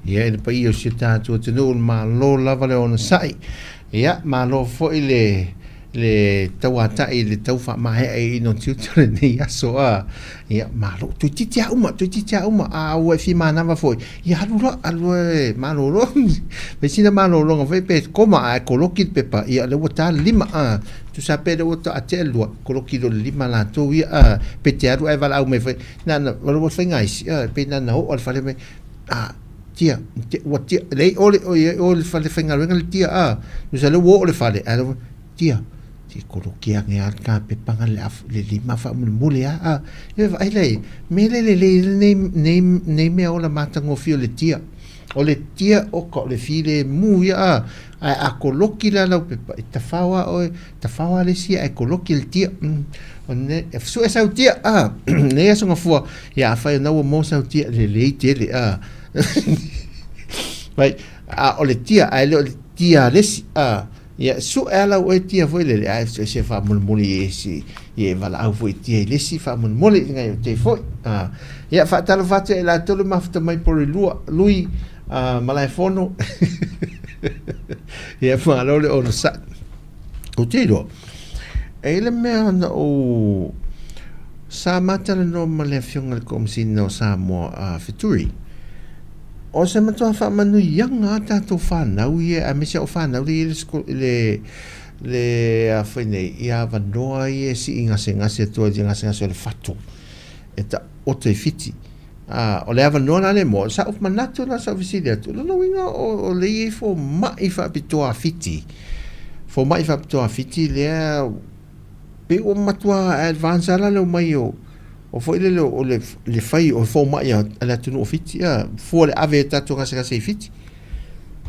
Ia, i le paia o si o tatou atunuu, malo lava le onosai. Ia, malo foi le le tauatai i le tau faamaea i ino tiute o lenei aso a. Ia, malo, toeitiiti lava uma, toeitiiti lava uma. A ua e fia manava foi, ia alu loa, alu loa e malolo. Fai sina malologa foi pe koma ae koloki le pepa, ia lea ua ta le 5 a. Tusa pe lea ua taatia le 2, koloki loa le 5 latou ia a. Pe te alu ae valaau mai foi, na ona, ua lua faiga isi, a, pei na ona oo lava i le fale mai, a, tia, ua tia, leai o le, o le fale faigaluega le tia, a, tusa lea ua oo i le fale, ae tia, se koloki ane lava le ta pepa na le 5 faamolemole lava, a. Ia vaai la i ai, mea lea e lelei ai lenei, nei, nei meaola matagofie o le tia. O le tia oka o le filemu ia, a, ae a koloki la lau pepa, e tafao lava oe, tafao lava le isi ae koloki le tia. E sue sau tia, a, nei aso gafua, ia afai o lena ua maua sau tia, lelei tele, a. Vai, a o le tia, ae le o le tia a le isi, a. Ia, sue lava lau oe tia foi lele, ae se faamolemole i e, i e valaau foi tia i le isi faamolemole i ngai o te foi. A, ia, faatalofa atu ia i latou le mafuta mai Porirua, Lui, a, Malaefono. Ia, malo le onosai. Ou te iloa, e i ai le mea na ou sa ma talanoa ma le Afioga i le Komesina o Samoa a Feturi, o se matua faamanuiaga a tatou fanau ia, aemaise o fanau lea i le le le a foi nei, i avanoa ia e sii gasegase atu ai i le gasegase o le fatu e taoto i Fiti. A, o le avanoa la lea mo, sa ou manatu la sa ou fesili atu, o lona uiga o lea e i ai fomai faapitoa a Fiti, fomai faapitoa a Fiti lea pei ua matua advance lava la le omai o o foi lele o le le fai o fomai a le atunuu o Fiti a, fua le ave e tatou gasegase i Fiti.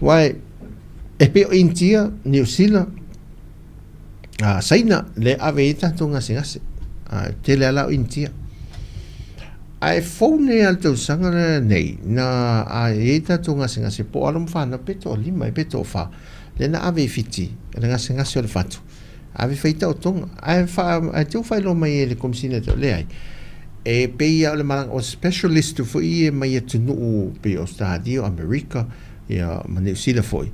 Aua e pei o Initia, Niu Sila, a Saina lea e ave ai tatou gasegase. A e tele lava la o Initia. Ae fou nei lava le tausaga lenei na a i ai tatou gasegase po o alo ma fanau pe toalima pe toafa lea na ave i Fiti le gasegase o le fatu ave fai taotoga ae fa ae te faailoa mai e le Komesina te leai e pei lava o le malaga o specialist foi ia mai atunuu pei o Ausetalia o Amerika ia ma Niu Sila foi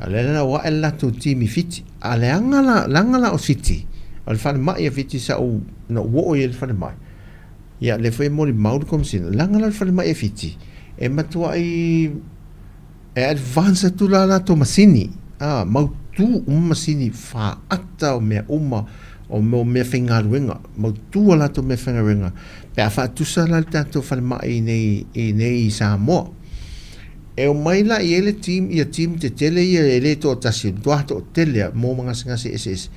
a lea la ua ae le latou team i Fiti a leaga la leaga la o Fiti o le falemai a Fiti sa ou na ou oo i ai i le falemai ia lea foi e molimau le Komesina leaga la le falemai a Fiti e matuai e advance atu la latou masini a mautu uma masini faata o mea uma o mea mea faigaluega mautu a latou mea faigaluega pe a faatusa la le tatou falemai nei i nei i Samoa. E omai la i ai le team, ia team tetele ia e le toatasi, e matua toatele lava mo gasegase eseese.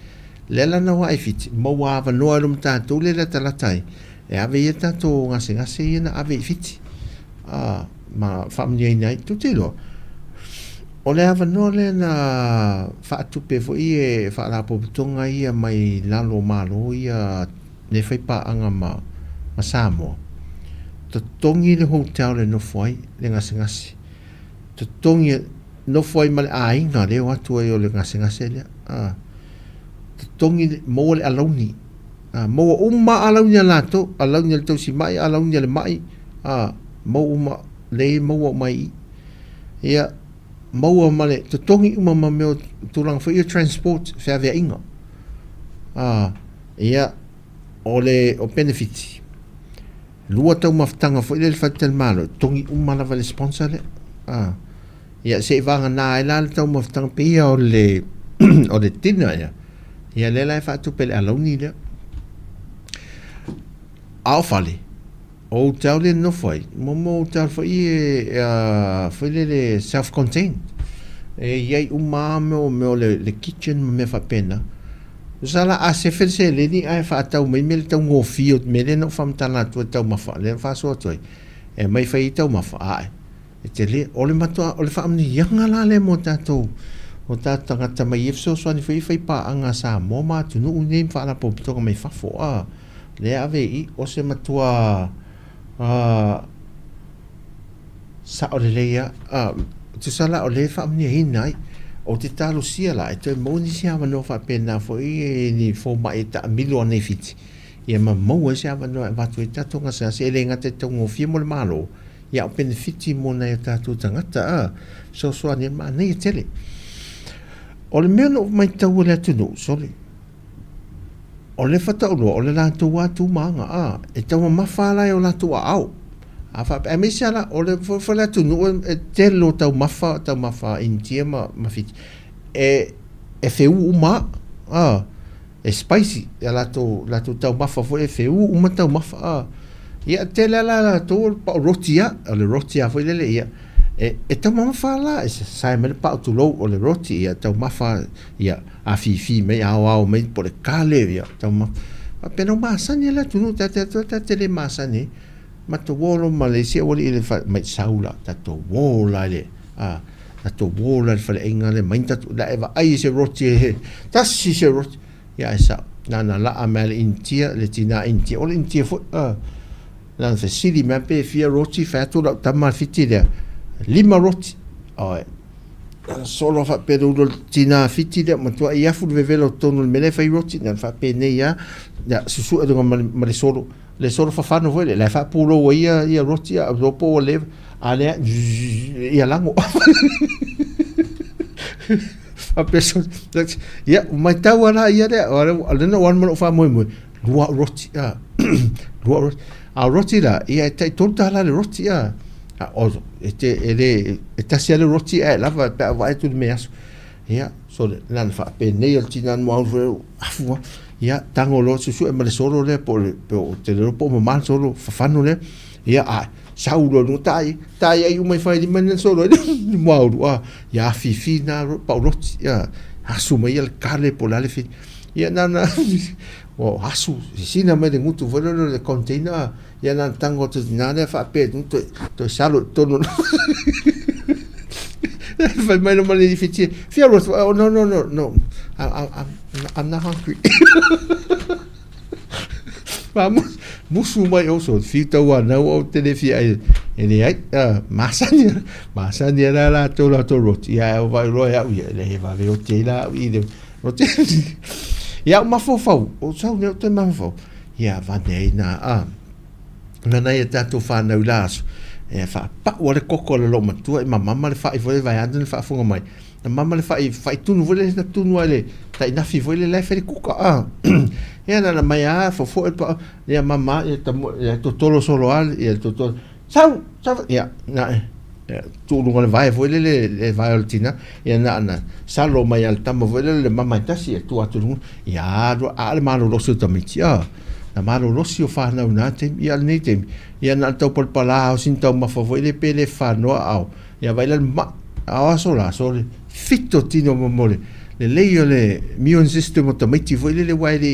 Lea la na o ae Fiti, maua avanoa ai loa ma tatou lea e latalata ai, e ave ai a tatou gasegase ia na ave i Fiti, a, ma faamanuiaina ai. Tou te iloa, o le avanoa lea na faatupe foi e faalapotopotoga ia mai lalo o Malo ia lea e fai paaga ma ma Samoa, totogi le hotel e nofo ai le gasegase, totogi nofo ai ma le aiga lea e o atu ai o le gasegase lea, a, totogi maua le alauni, a, maua uma lava alauni a latou, alauni a le tausimai, alauni a le mai, a, maua uma, lea e maua uma ai i i. Ia, maua ma le totogi uma ma mea o tulaga foi ia transport, feaveaiga. A, Ia, o le o penefiti, lua taumafataga foi lea i le faletalimalo, e totogi uma lava e le sponsor lea. A, ia, se i vagana ai la le taumafataga pei ia o le o le dinner ia, ia lea la e faatupe e le alauni lea. A o fale, O hotel lea e nofo ai, mo hotel foi e foi lele self contained. E i ai uma lava mea mea o le kitchen ma mea faapena. Tusa la a sefe le seleni ae faatau mai mea le taugofie o le mea lea na ou faamatala atu ai taumafa lea na faasoa atu ai e aumai fai ai taumafa ae e tele o le matua o le faamanuiaga la lea mo tatou o tatou tagata mai ia fesoasoani foi fai paaga a Samoa ma atunuu nei ma faalapotopotoga mai fafo a Lea ave i o se matua sao lelei a, tusa la o lea e faamanuiaina ai. Ou te talosia la e toe maua nisi avanoa faapena foi i ni fomai e taamilo ana i Fiti. Ia ma maua ai se avanoa e avatu ai tatou gasegase e le gata i taugofie mo le Malo, ia a o penefiti mo nai o tatou tagata a fesoasoani ai manaia tele. O le mea na ou maitau e le atunuu, sole, o le faatauloa o le latou lava tu ma aga a e taumamafa lava la i o latou aao. A faapea, aemaise lava la, o le foi le atunuu e tele o taumafa, taumafa Initia ma Fiti, e feū uma lava, a. E spicy ia latou latou taumafa foi e feū uma taumafa a. Ia tele a la latou o le pao roti a, o le roti a foi lele ia e e taumamafa la e sae mai le pao tulou o le roti ia taumafa ia afifi mai aoao mai po o le kale ia taumafa. Faapena ua masani lava le atunuu ta te alu atu ta te le masani ai. Matou o loa ma le isi aualii i le fale mai sau la tatou o la i le a tatou o la i le faleaiga lea mai ni tatou la e vaai i se roti e tasi se roti ia ae sao na ona laa mai lava le Initia le tina Initia o le Initia foi a na ona fesili mai pe fia roti fai atu lau tama Fiti lea 5 roti oi solo faapea le ulu o le tina Fiti lea matuai afu le vevela o totonu o le mea lea e fai roti na ona faapenei lava ia susue i luga ma le solo le solo fafano foi lea, la e faapulou ai ia, ia roti a o po ua leva, a lea, ia lago. Faapea solo, ia, matau ala ia lea, o lea na ou alu ma lou faamoemoe, lua au roti, a, lua au roti. A o roti la, ia e tai $3 le roti, a, a o, e te, e le, e tasi lava le roti ae lava pe a vaai atu i le meaaso. Ia, sole, na ona faapenei o le tina na muaulu foi, afu lava. Ia, tago loa susue ma le solo lea po o le, po o te le iloa po o mama le solo fafano lea. Ia, a sau loa i luga, tai, tai ai uma i failima ni solo ai le muaulu, a, ia afifi na pau roti, ia, asu mai ia le kale po o le a le fili. Ia, na ona, ua asu, sisina mai le gutu foi lea o le container, a, Ia na tango atu tina lea faapea i toe, toe salo i totonu. Fai mai loma le fiti, fia rotu, oh no, no, no, no, I'm not hungry. Ma musu mai o so, whiu tau anau au te le fia ai, e le ai, masani, masani la la tō la tō roti, ia e vai roa au ia, le he vave o te la au i le roti. Ia o mafofau, o sau ne o te mafofau, Ia vane ai nā, ā, na nai a tātou whānau i la aso, e whaapau a le koko a le loomatua e mamama le whai foi le vaeane le faafofoga mai. Na mama le whai, whai tunu foi le na tunu ai le tainafi foi le la e fai le kuka, ā. Ia na na mai a fofoe le pao, ia mama, ia tamu, ia totolo solo a, ia totolo, sau, sau, ia, na e, ia, tuu luga le vae foi lele, le vae o le tina, ia na na salo mai a le tama foi lele le mama e tasi, ia tuu atu i luga, ia alu, a o le malolosi o tamaiti, a, na malolosi o fanau i na taimi, ia a o lenei taimi, ia na o le taupalapala lava o sina taumafa foi lele pe le fanoa aao, ia vaai la le mai, a o aso la, sole, fito tino mo mo le lelei o le immune system o tamaiti foi lele aua e le,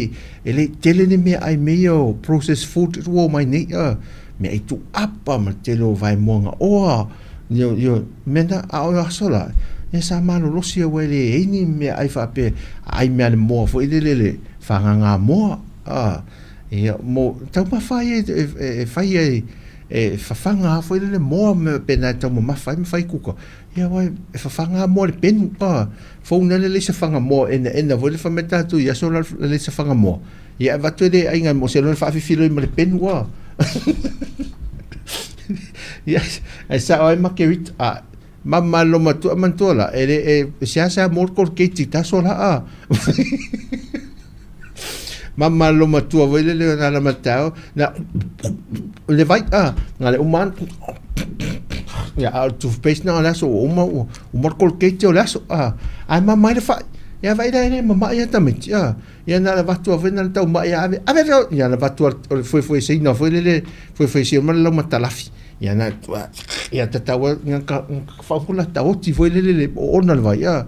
e le i tele ni meaai mea ia o processed food ua omai nei, a. Mea ai tuuapa ma le tele o vaemoaga oa, io, io, mea na, a o aso la, ia sa malolosi aua e le ai ni meaai faapea, ai mea a le moa foi lele le fagaga moa, a, ia, mo, taumafa ia e, e, e fai ai, e fafaga lava foi lele moa ma faapena e taumamafa ai ma fai kuka, ia aua e fafaga lava moa i le penu, a, fou nei le leisa faga moa enaena foi lele fai mai tatou i aso la le leisa faga moa. Ia avatu e le aiga mo se lona faafifilo ma le penu a. Ia ai sao ai Marguerite a mama lo matua manatua la e le e seasea mo le Colgate ta aso la a. Mama lo matua foi lele na la matao na le vai a na le uma ia a o le toothpaste na o le aso ua uma ua uma le Colgate o le aso a. Ae mama ai le fai. Ia vaai la e le mama'i a tamaiti a. Ia na ona avatu lava foi na ona tau mai ave, ave ave, ia na avatu o le fuefue seina foi lele, fuefue seina ma le laumatalafi. Ia na ia tatau ai na ka whaukula taoti foi lele le oona le vai. A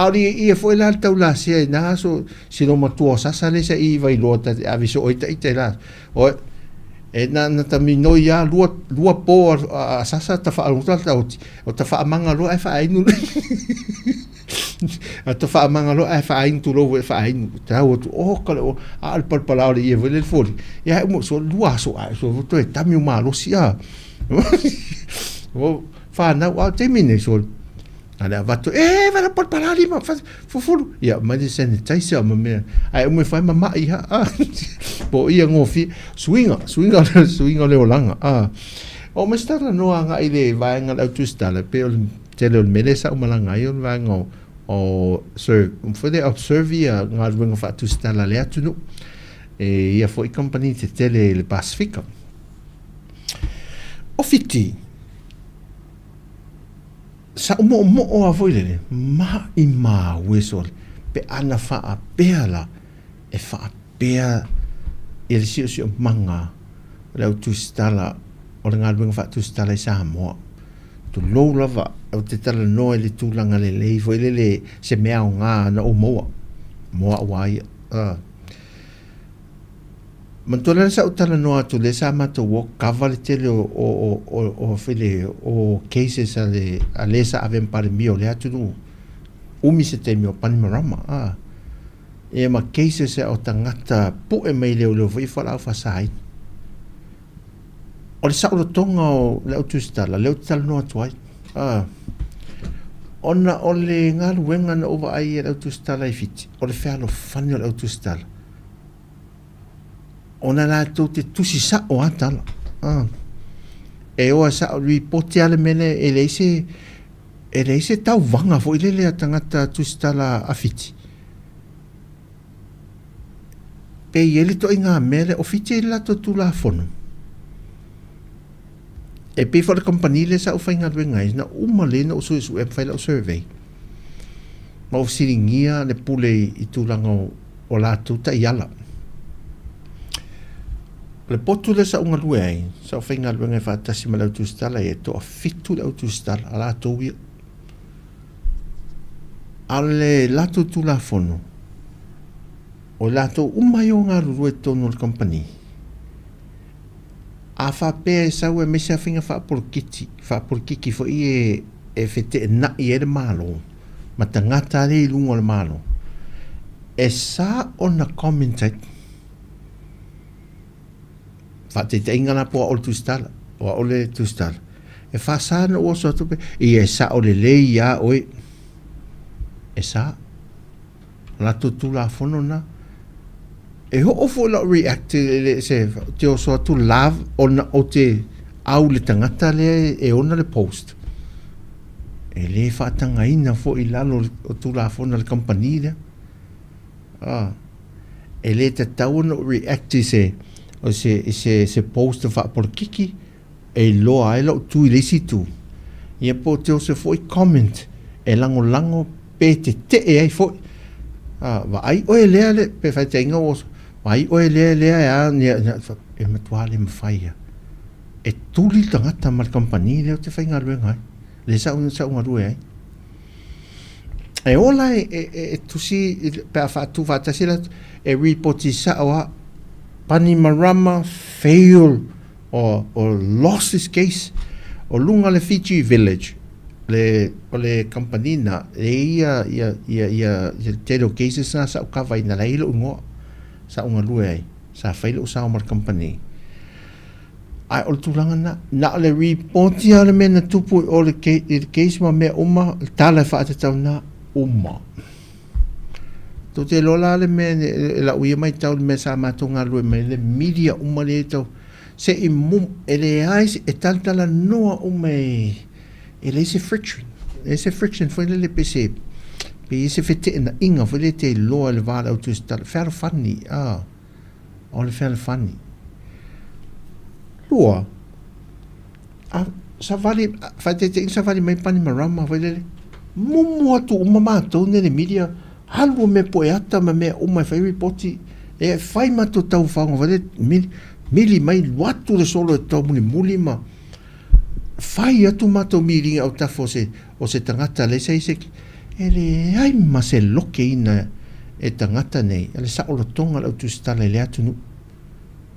o le ia foi la le tau lasea i na aso si lo matua o sasa le sa i vai loa ta te ave so oi taita i la. O e na na ta minoi a lua lua po a sasa ta whaaluta taoti. O ta whaamanga loa e whaainu. A ta faamagalo ae faainu tulou foi faainu tau atu oh ka le a o le palapala o le ie foi le foli ia e so lua aso ae so toe tami o malosi a o whanau a taimi nei so Na le avatu, e, vai la pole palali ma fufulu. Ia, mai le sanitizer ma mea. Ae ume fai ma mai ha. Ah. Po ia ngofie. Suiga, suiga, suiga o le olaga. Ah. O me stala no anga i le vaenga le autu stala pe o le tele o le mele sa umalaga ai o le vaenga o o serve foi le observe ia galuega faatusitala a le atunuu e ia foi kamupani tetele i le Pasefika. O Fiti, sa ou moomoo lava foi lele, maimau e sole, pe a na faapea la, e faapea ia le siosiomaga o le au tusitala o le galuega faatusitala i Samoa. Tulou lava, ou te talanoa i le tulaga lelei foi lele, se mea aoga na ou maua mo au a ia. Manatua lea sa ou talanoa atu lea sa matou o kava le tele o o o o foi le o cases a le a le sa ave ma Palemia o lea atunuu. Umi se taimi o Panimarama a. Ia ma cases o tagata pu'e mai leoleo foi fualaau faasaina. O le saolotoga o le au tusitala lea ou te talanoa atu ai. A. Ona o le galuega na ou vaai i le au tusitala i Fiti, o le fealofani o le au tusitala. Ona latou te tusi sa'o a tala. A. E o a sa'o ripoti a le mea lea e leai se e leai se tauvaga foi lele a tagata tusitala a Fiti. Pe i ai le ituaiga mea lea, o Fiti e i le latou Tulafono. E pei foi o le kamupani lea sa ou faigaluega ai, na uma lelei ona ou suesuea ma fai lau survey. Ma ou fesiligia le pule i tulaga o latou taiala. O le potu lea sa ou galue ai, sa ou faigaluega ai faatasi ma le au tusitala ia, e toafitu le au tusitala a latou ia. A o le latou Tulafono, o i latou uma ia o galulue i totonu o le kamupani, a faapea e sau aemaise lava faiga faapolokiki, faapolokiki foi e, e feteenai ai le Malo ma tagata lea i luga o le Malo, e sa ona comment ai. Faataitaiga la po o au le tusitala, o au le tusitala. E faasa ona ou oso atu pe, ia e sao lelei iā oe. E sa. O latou Tulafono na. E oo foi lau react i le se te oso atu love ona ou te au i le tagata lea e ona le post. E le faatagaina foi i lalo o Tulafono a le kamupani lea. Ah. E le tatau ona ou react i se o se i se se post faapolokiki e iloa ai lou tu i le isi itu. Ia po o te oso foi comment e lagolago pe tetee ai foi. A, vaai oe lea le, pe faitaina ua oso, vaai oe lea lea e a, nia, e matua le mafai lava. E tuli le tagata ma le kamupani lea ou te faigaluega ai, lea sa ou, sa ou galue ai. E ola e, e, e, e tusi, pe a faatu faatasi latou, e ripoti sao lava, Panimarama fail or, or lost this case. O luga le Fiji Village, le, o le kamupani na, e ia, ia, ia, ia, ia tele o cases na sa ou kava ina la e i lou igoa, sa ou galue ai, sa fai lou sao ma le kamupani. Ae o le tulaga na, na o le ripoti lava o le mea na tupu i o le, i le case ma mea uma, le tala e faatatau na, uma. Tou te iloa la le mea e lau ia maitau le mea sa matou galulue mai ai le media uma lea e tau se i mu e leai se e talatalanoa uma e e leai se friction e leai se friction foi lele pe se pe i ai se feteenaiga foi lele te iloa i le va o le au tusitala fealofani a o le fealofani lua A savali, faataitaiga savali mai Panimarama foi lele, mumu atu uma matou nei le media, alu o mea poe ata ma mea uma e fai ripoti, e fai matou taufaoga foi lele, mili, mili mai alu atu le solo e taumulimuli ma fai atu matou milinga i autafa o se, o se tagata lea sa i se, e leai ma se lokeina e tagata nei, o le saolotoga o le au tusitala i lea atunuu.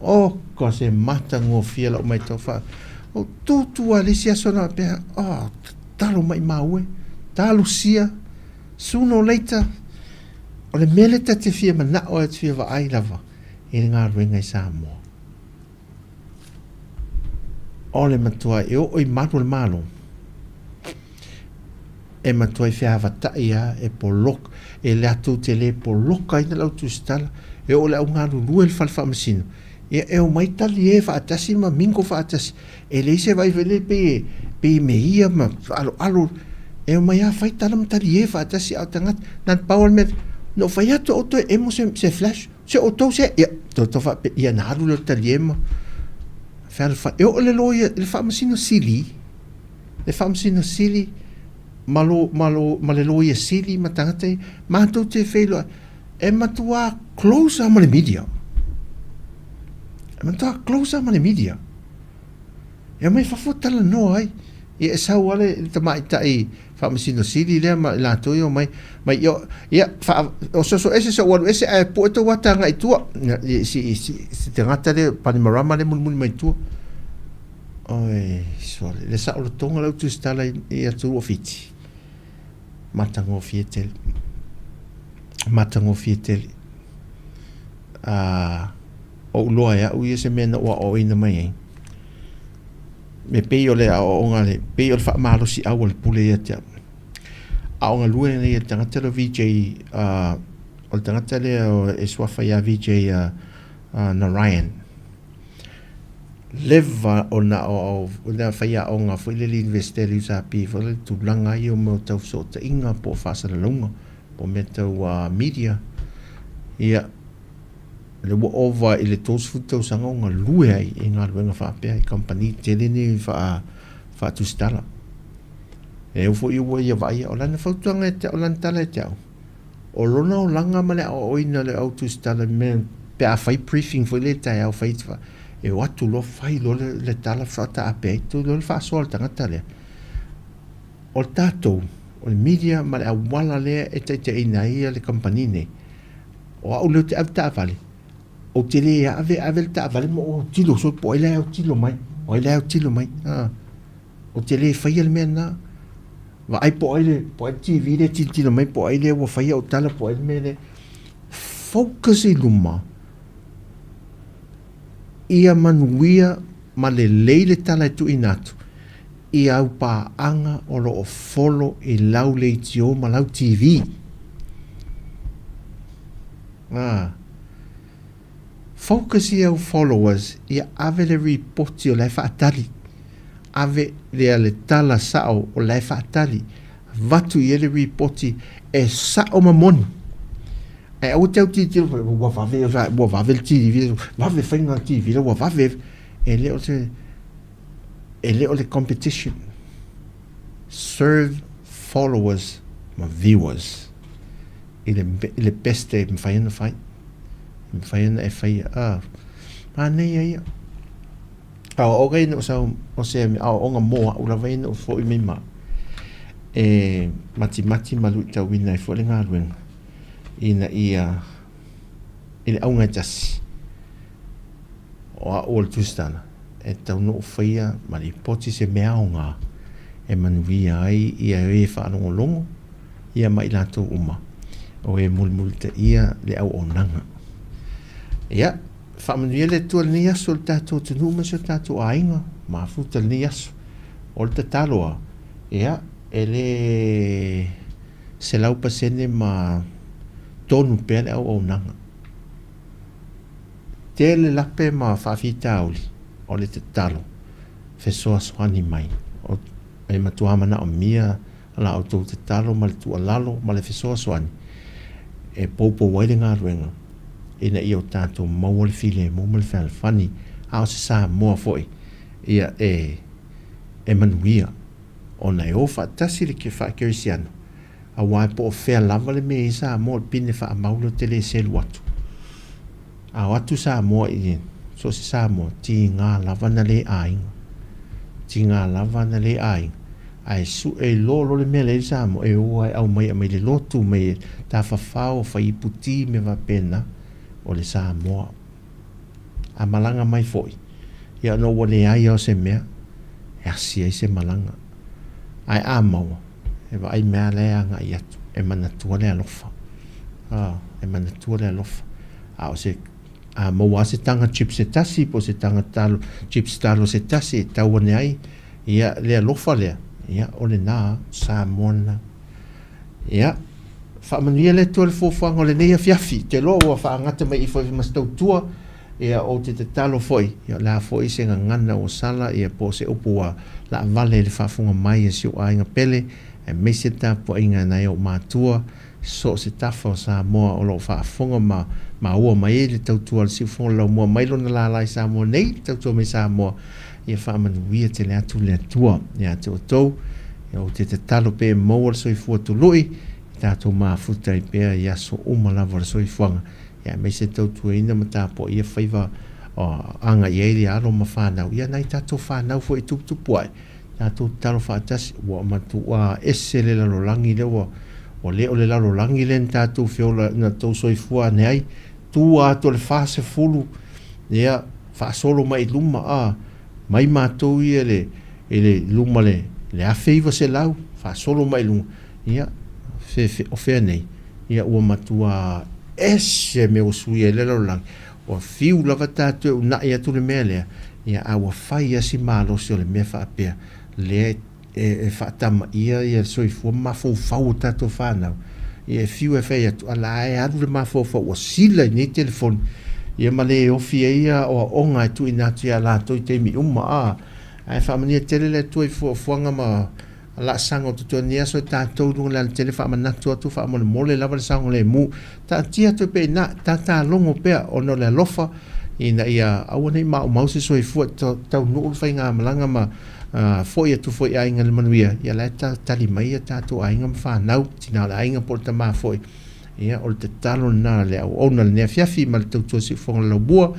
Oka se matagofie lau maitau fa o tutu a le isi aso na faapea oh tatalo maimau e talosia sooner or later o le mea lea ta te fia manao ai ta te fia vaai lava i le galuega i Samoa o le matua e oo i malu o le Malo. E matuai feavatai lava, e poloka, e latou te le polokaina le au tusitala, e oo i le au galulue i le fale faamasino, ia e omai talie faatasi ma mingle faatasi. E leai se vaai foi lele pei e, pei e meia ma faaloalo, e omai lava fai tala ma talie faatasi, a o tagata, na o le pau lava le mea, na ou fai atu au toe emo se, se flash, se outou se, ia, toe tau faapea, ia ona alu lea o le talie ma fealofani. E oo i le loia, i le faamasino sili, le Faamasino Sili ma lo, ma lo, ma le Loia Sili ma tagata ia, matou te feiloai, e matuā close lava ma le media. E matuā close lava ma le media. E omai fafo talanoa ai. Ia e sau lava le, le tamaitai Faamasino Sili lea ma i latou ia omai, mai, ia, ia faa, ososo ese sou alu ese ae pue tou ata agai i tua. Ia, si, si, si tagata lea, Panimarama lea e mulimuli mai tua. Oi, sole, le saolotoga o lau tusitala i atunuu o Fiti, matagofie tele. Matagofie tele. Uh, ou loa e au ia se mea na ou aoaoina mai ai. Me pei o le aoaoga le, pei o le faamalosiau a le pule ia te au. A o galue nei e le tagata lea o VJ, uh, o le tagata lea e suafa ia VJ uh, uh, Narayan. Leva ona aoao ona faiaoga foi lele i Universite a le USP foi lele tulaga ia o mea tau fesootaiga po o faasalalauga po o mea tau media. Ia, lea ua ova i le 30 tausaga o galue ai i galuega faapea i kamupani tele nei faa faatusitala. E au foi ua ia vaaia, o lana fautuaga ia te au, o lana tala ia te au, O lona olaga ma le aoaoina o le au tusitala i mea pe a fai briefing foi lea i le taeao fai e o atu loa fai loa le, le tala faataape ai tu loa le faasoa a le tagata lea. O le tatou, o le media ma le auala lea e taitaiina ai le kamupani nei. O au lea ou te ave taavale, ou te le ave ave le taavale ma ou autilo soo po o ai la e autilo mai, o ai la e autilo mai. Ah. Ou te le faia le mea lena. Vaai po o ai le, po o ai le TV lea e tilotilo mai, po o ai lea ua faia au tala, po o ai le mea lea. Focus i luma, ia manuia ma lelei le tala e tuuina atu i au paaga o lo o follow i lau leitio ma lau TV. Ah. Focus i au followers ia ave le ripoti o la e faatali. Ave lea le tala sao o la e faatali. Avatu i ai le ripoti e sao ma moni. Ae aua te autilotilo fai ua vave ua vave le TV, vave faiga le TV la ua vave. E le o se e le o le competition. Serve followers ma viewers. I le, i le best e mawhai ana whai. E mawhai ana e whai a. Manaia ia. A o oga ina o sau, o se a o onga mō au lava ina o fo'i mai ma. E matimati ma lui tauina ai fo'i le galuega. Ina ia, i le auga e tasi. O au o le tusitala, e tatau ona ou faia ma lipoti se mea aoga e manuia ai ia e faalogologo ia ma i latou uma o e mulimulitaia le auaunaga. Ia, faamanuia le Atua i lenei aso i le tatou atunuu ma si o tatou aiga, mafuta lenei aso. O le tatalo a, ia, e le 100% ma tonu pea le auaunaga. Tele lape ma faafitauli o le tatalo fesoasoani mai e matua manaomia la outou tatalo ma le tuualalo ma le fesoasoani e poupou ai le galuega ina ia o tatou maua le filemu ma le fealofani a o se Samoa foi ia e e manuia ona e o faatasi le faakerisiano aua po o fea lava le mea e i ai Samoa o le pine faamau lea ou te le selu atu. A o atu Samoa i so o se Samoa, tiga lava na le aiga. Tiga lava na le aiga. Ae sue e loa loa le mea lea i le Samoa, e o lava e aumai, aumai le lotu, mai e tafafao, fai iputi, mea faapena, o le Samoa. A malaga mai foi, ia ona ua leai lava o se mea e asi ai se malaga. Ae a maua, E vaai mea la e agai atu, e manatua le alofa. Ah, e manatua le alofa. A o se, a maua lava se taga chips se tasi po o se taga talo, chips talo se tasi e tau ane ai, ia, le alofa lea, ia, o lena, Samoa lena. Ia, faamanuia le Atua i le fuafuaga o lenei afiafi. Ou te iloa ua faagata mai i foi ma se tautua, ia ou te tatalo foi, ia o le a foi se gagana ua sala, ia po o se upu ua laavale i le faafofoga mai a si ou aiga pele, aemaise le tapuaiga a nai ou matua, so o se tafa o Samoa o lo o faafofoga ma maua mai ai le tautua a le Siufofoga o le Laumua mai lona lala i Samoa nei, le tautua mai Samoa, ia faamanuia tele atu le Atua ia te outou. Ia ou te tatalo pea e maua le soifua tului, e tatou mafuta ai pea i aso uma lava o le soifuaga, ia aemaise le tautuaina ma tapuaia faiva o agai ai le alo ma fanau, ia nai tatou fanau foi e tuputupu ae, tatou tatalo faatasi, ua matuā ese le lalolagi lea ua, ua le o le lalolagi lea na tatou feola, na tou soifua ane ai, tua atu o le 40, ia, faasolo mai i luma, a, mai matou ia i le, i le luma le, le 1900, faasolo mai i luga, ia, fe, fe, o fea nei? Ia, ua matuā ese mea ua suia ai le lalolagi, Ua fiu lava tatou e unaʻi atu le mea lea, ia, a ua fai lava si malosi o le mea faapea, lea e faatamaia ia le soifua ma mafaufau o tatou fanau. Ia, e fiu e fai atu, a la e alu le mafaufau ua sila i nei telefoni, ia ma le ofi ai ia aoaoga e tuuina atu ia latou i taimi uma, a. Ae faamanuia tele le Atua i fuafuaga ma laasaga o totoe nei aso e tatou i luga o le alatele faamanatu atu faamolemole lava le saogalemu. Taatia atu pea i ina, tatalogo pea ona o le alofa ina ia aua ne i maumau se soifua e taunuu le faigamalaga ma foi atu foi i aiga i le manuia, ia la e tali mai a tatou aiga ma fanau, tina o le aiga po o le tama foi. Ia, o le tatalo lena a le auauna i lenei afiafi ma le tautua siufofoga o le Laumua,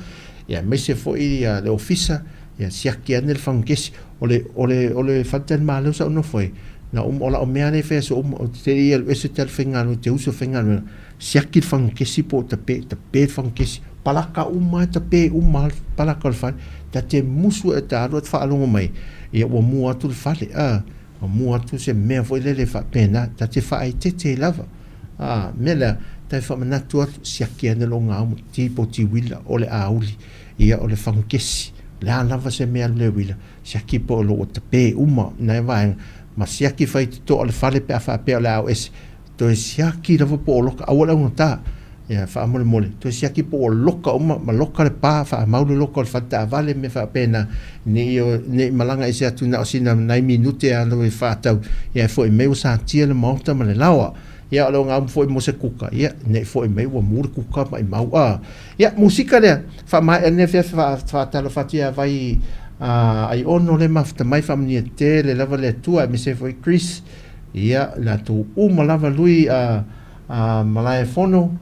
ia aemaise foi le ofisa, ia siaki ane le fagukesi. O le, o le, o le faletalimalo sa ou nofo ai, na uma, o lau mea lea e fai aso uma, ou te le i alu ese ou te alu faigaluega, ou te usu e faigaluega, siaki le fagukesi po o tape, tape le fagukesi, palaka uma lava, tape uma lava le palaka o le fale, ta te musu e ta alu ae ta faalogo mai, ia ua mua atu le fale, a, ua mua atu se mea foi lele faapena, ta te faaeteete ai lava. A, mea lea, ta te faamanatu atu, siaki ane lou gauma, tipoti uila, o le auli. Ia, o le fagukesi, o le a lava se mea alu le uila, siaki po o lo ua tape uma nai vaega, ma siaki faitotoa o le fale pe a faapea o le a o ese, toe siaki lava po o loka, aua le augata, ia, faamolemole, toe siaki po ua loka uma, ma loka le pa, faamau le loka o le fale taavale, mea faapena, ne i, ne i malaga ese atu na o sina nai minute a e faatau, ia e foi mai ua satia le maota ma le laoa. Ia, o le ogaumu foi mo se kuka, ia, ne i foi mai ua mu le kuka maimau, a. Ia, musika lea, faamaea lenei afiafi faatalofa atu ia Vai Aiono le mafuta mai, faamanuia tele lava le Atua aemaise ai foi Chris, ia, latou uma lava Lui Malaefono,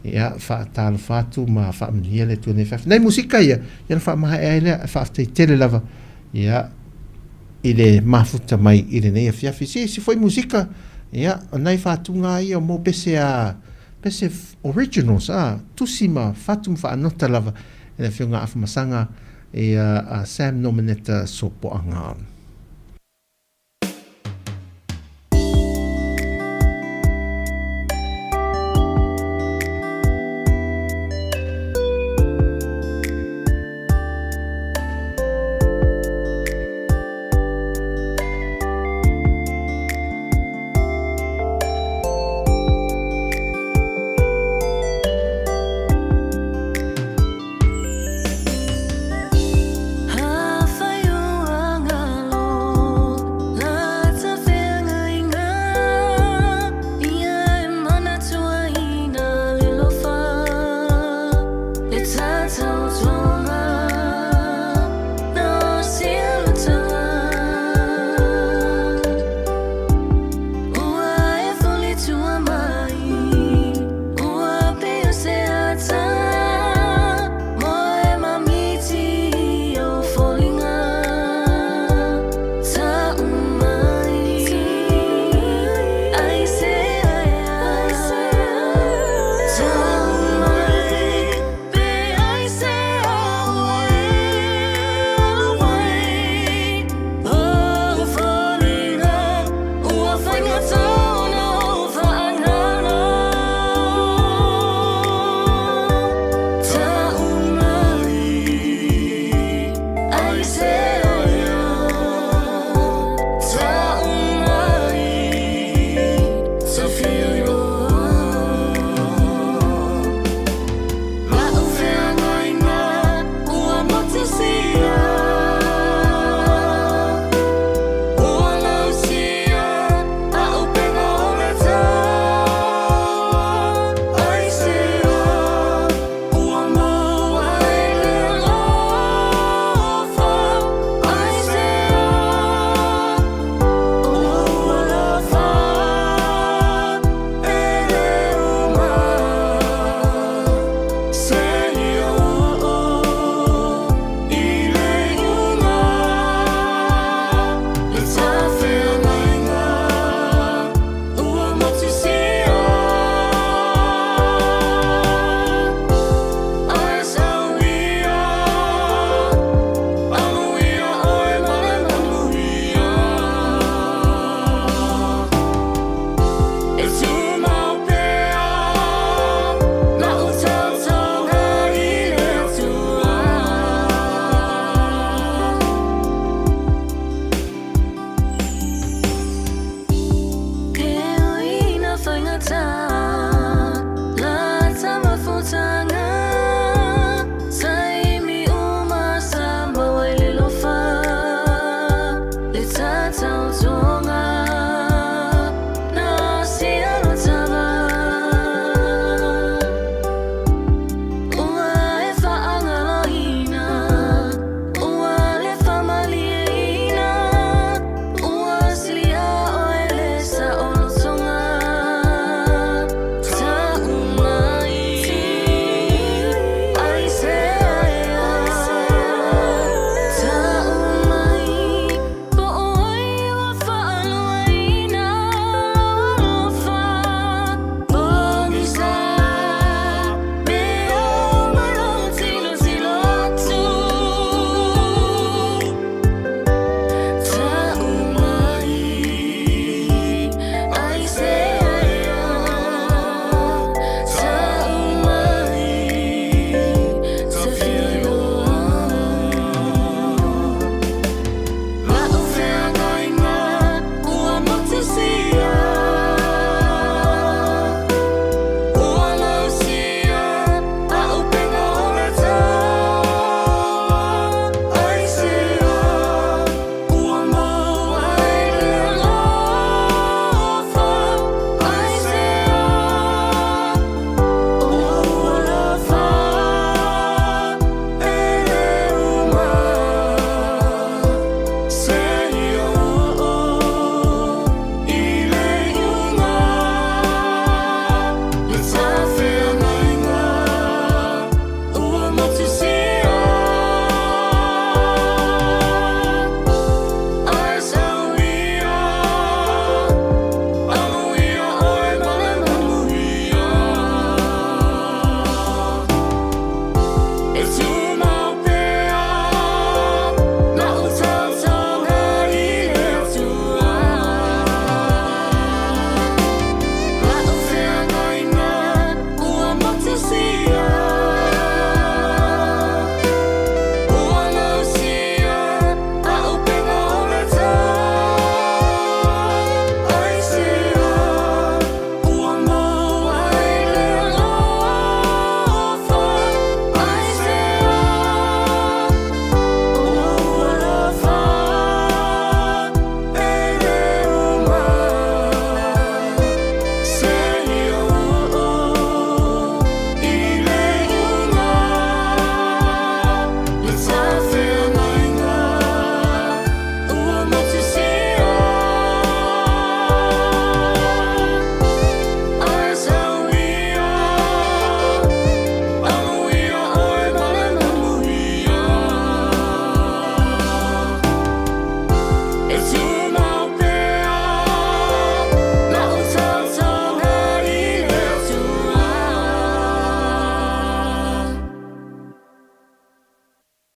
ia, faatalofa atu ma faamanuia le Atua i lenei afiafi. Nai musika ia, ia ona faamaea ai lea, faafetai tele lava, ia, i le mafuta mai i lenei afiafi. Se isi foi musika, ia, o nai faatuga ia mo pese a, Pese originals a, tusi ma fatu ma faanota lava e le Afioga Afamasaga ia a Sam Nomeneta Sopoaga.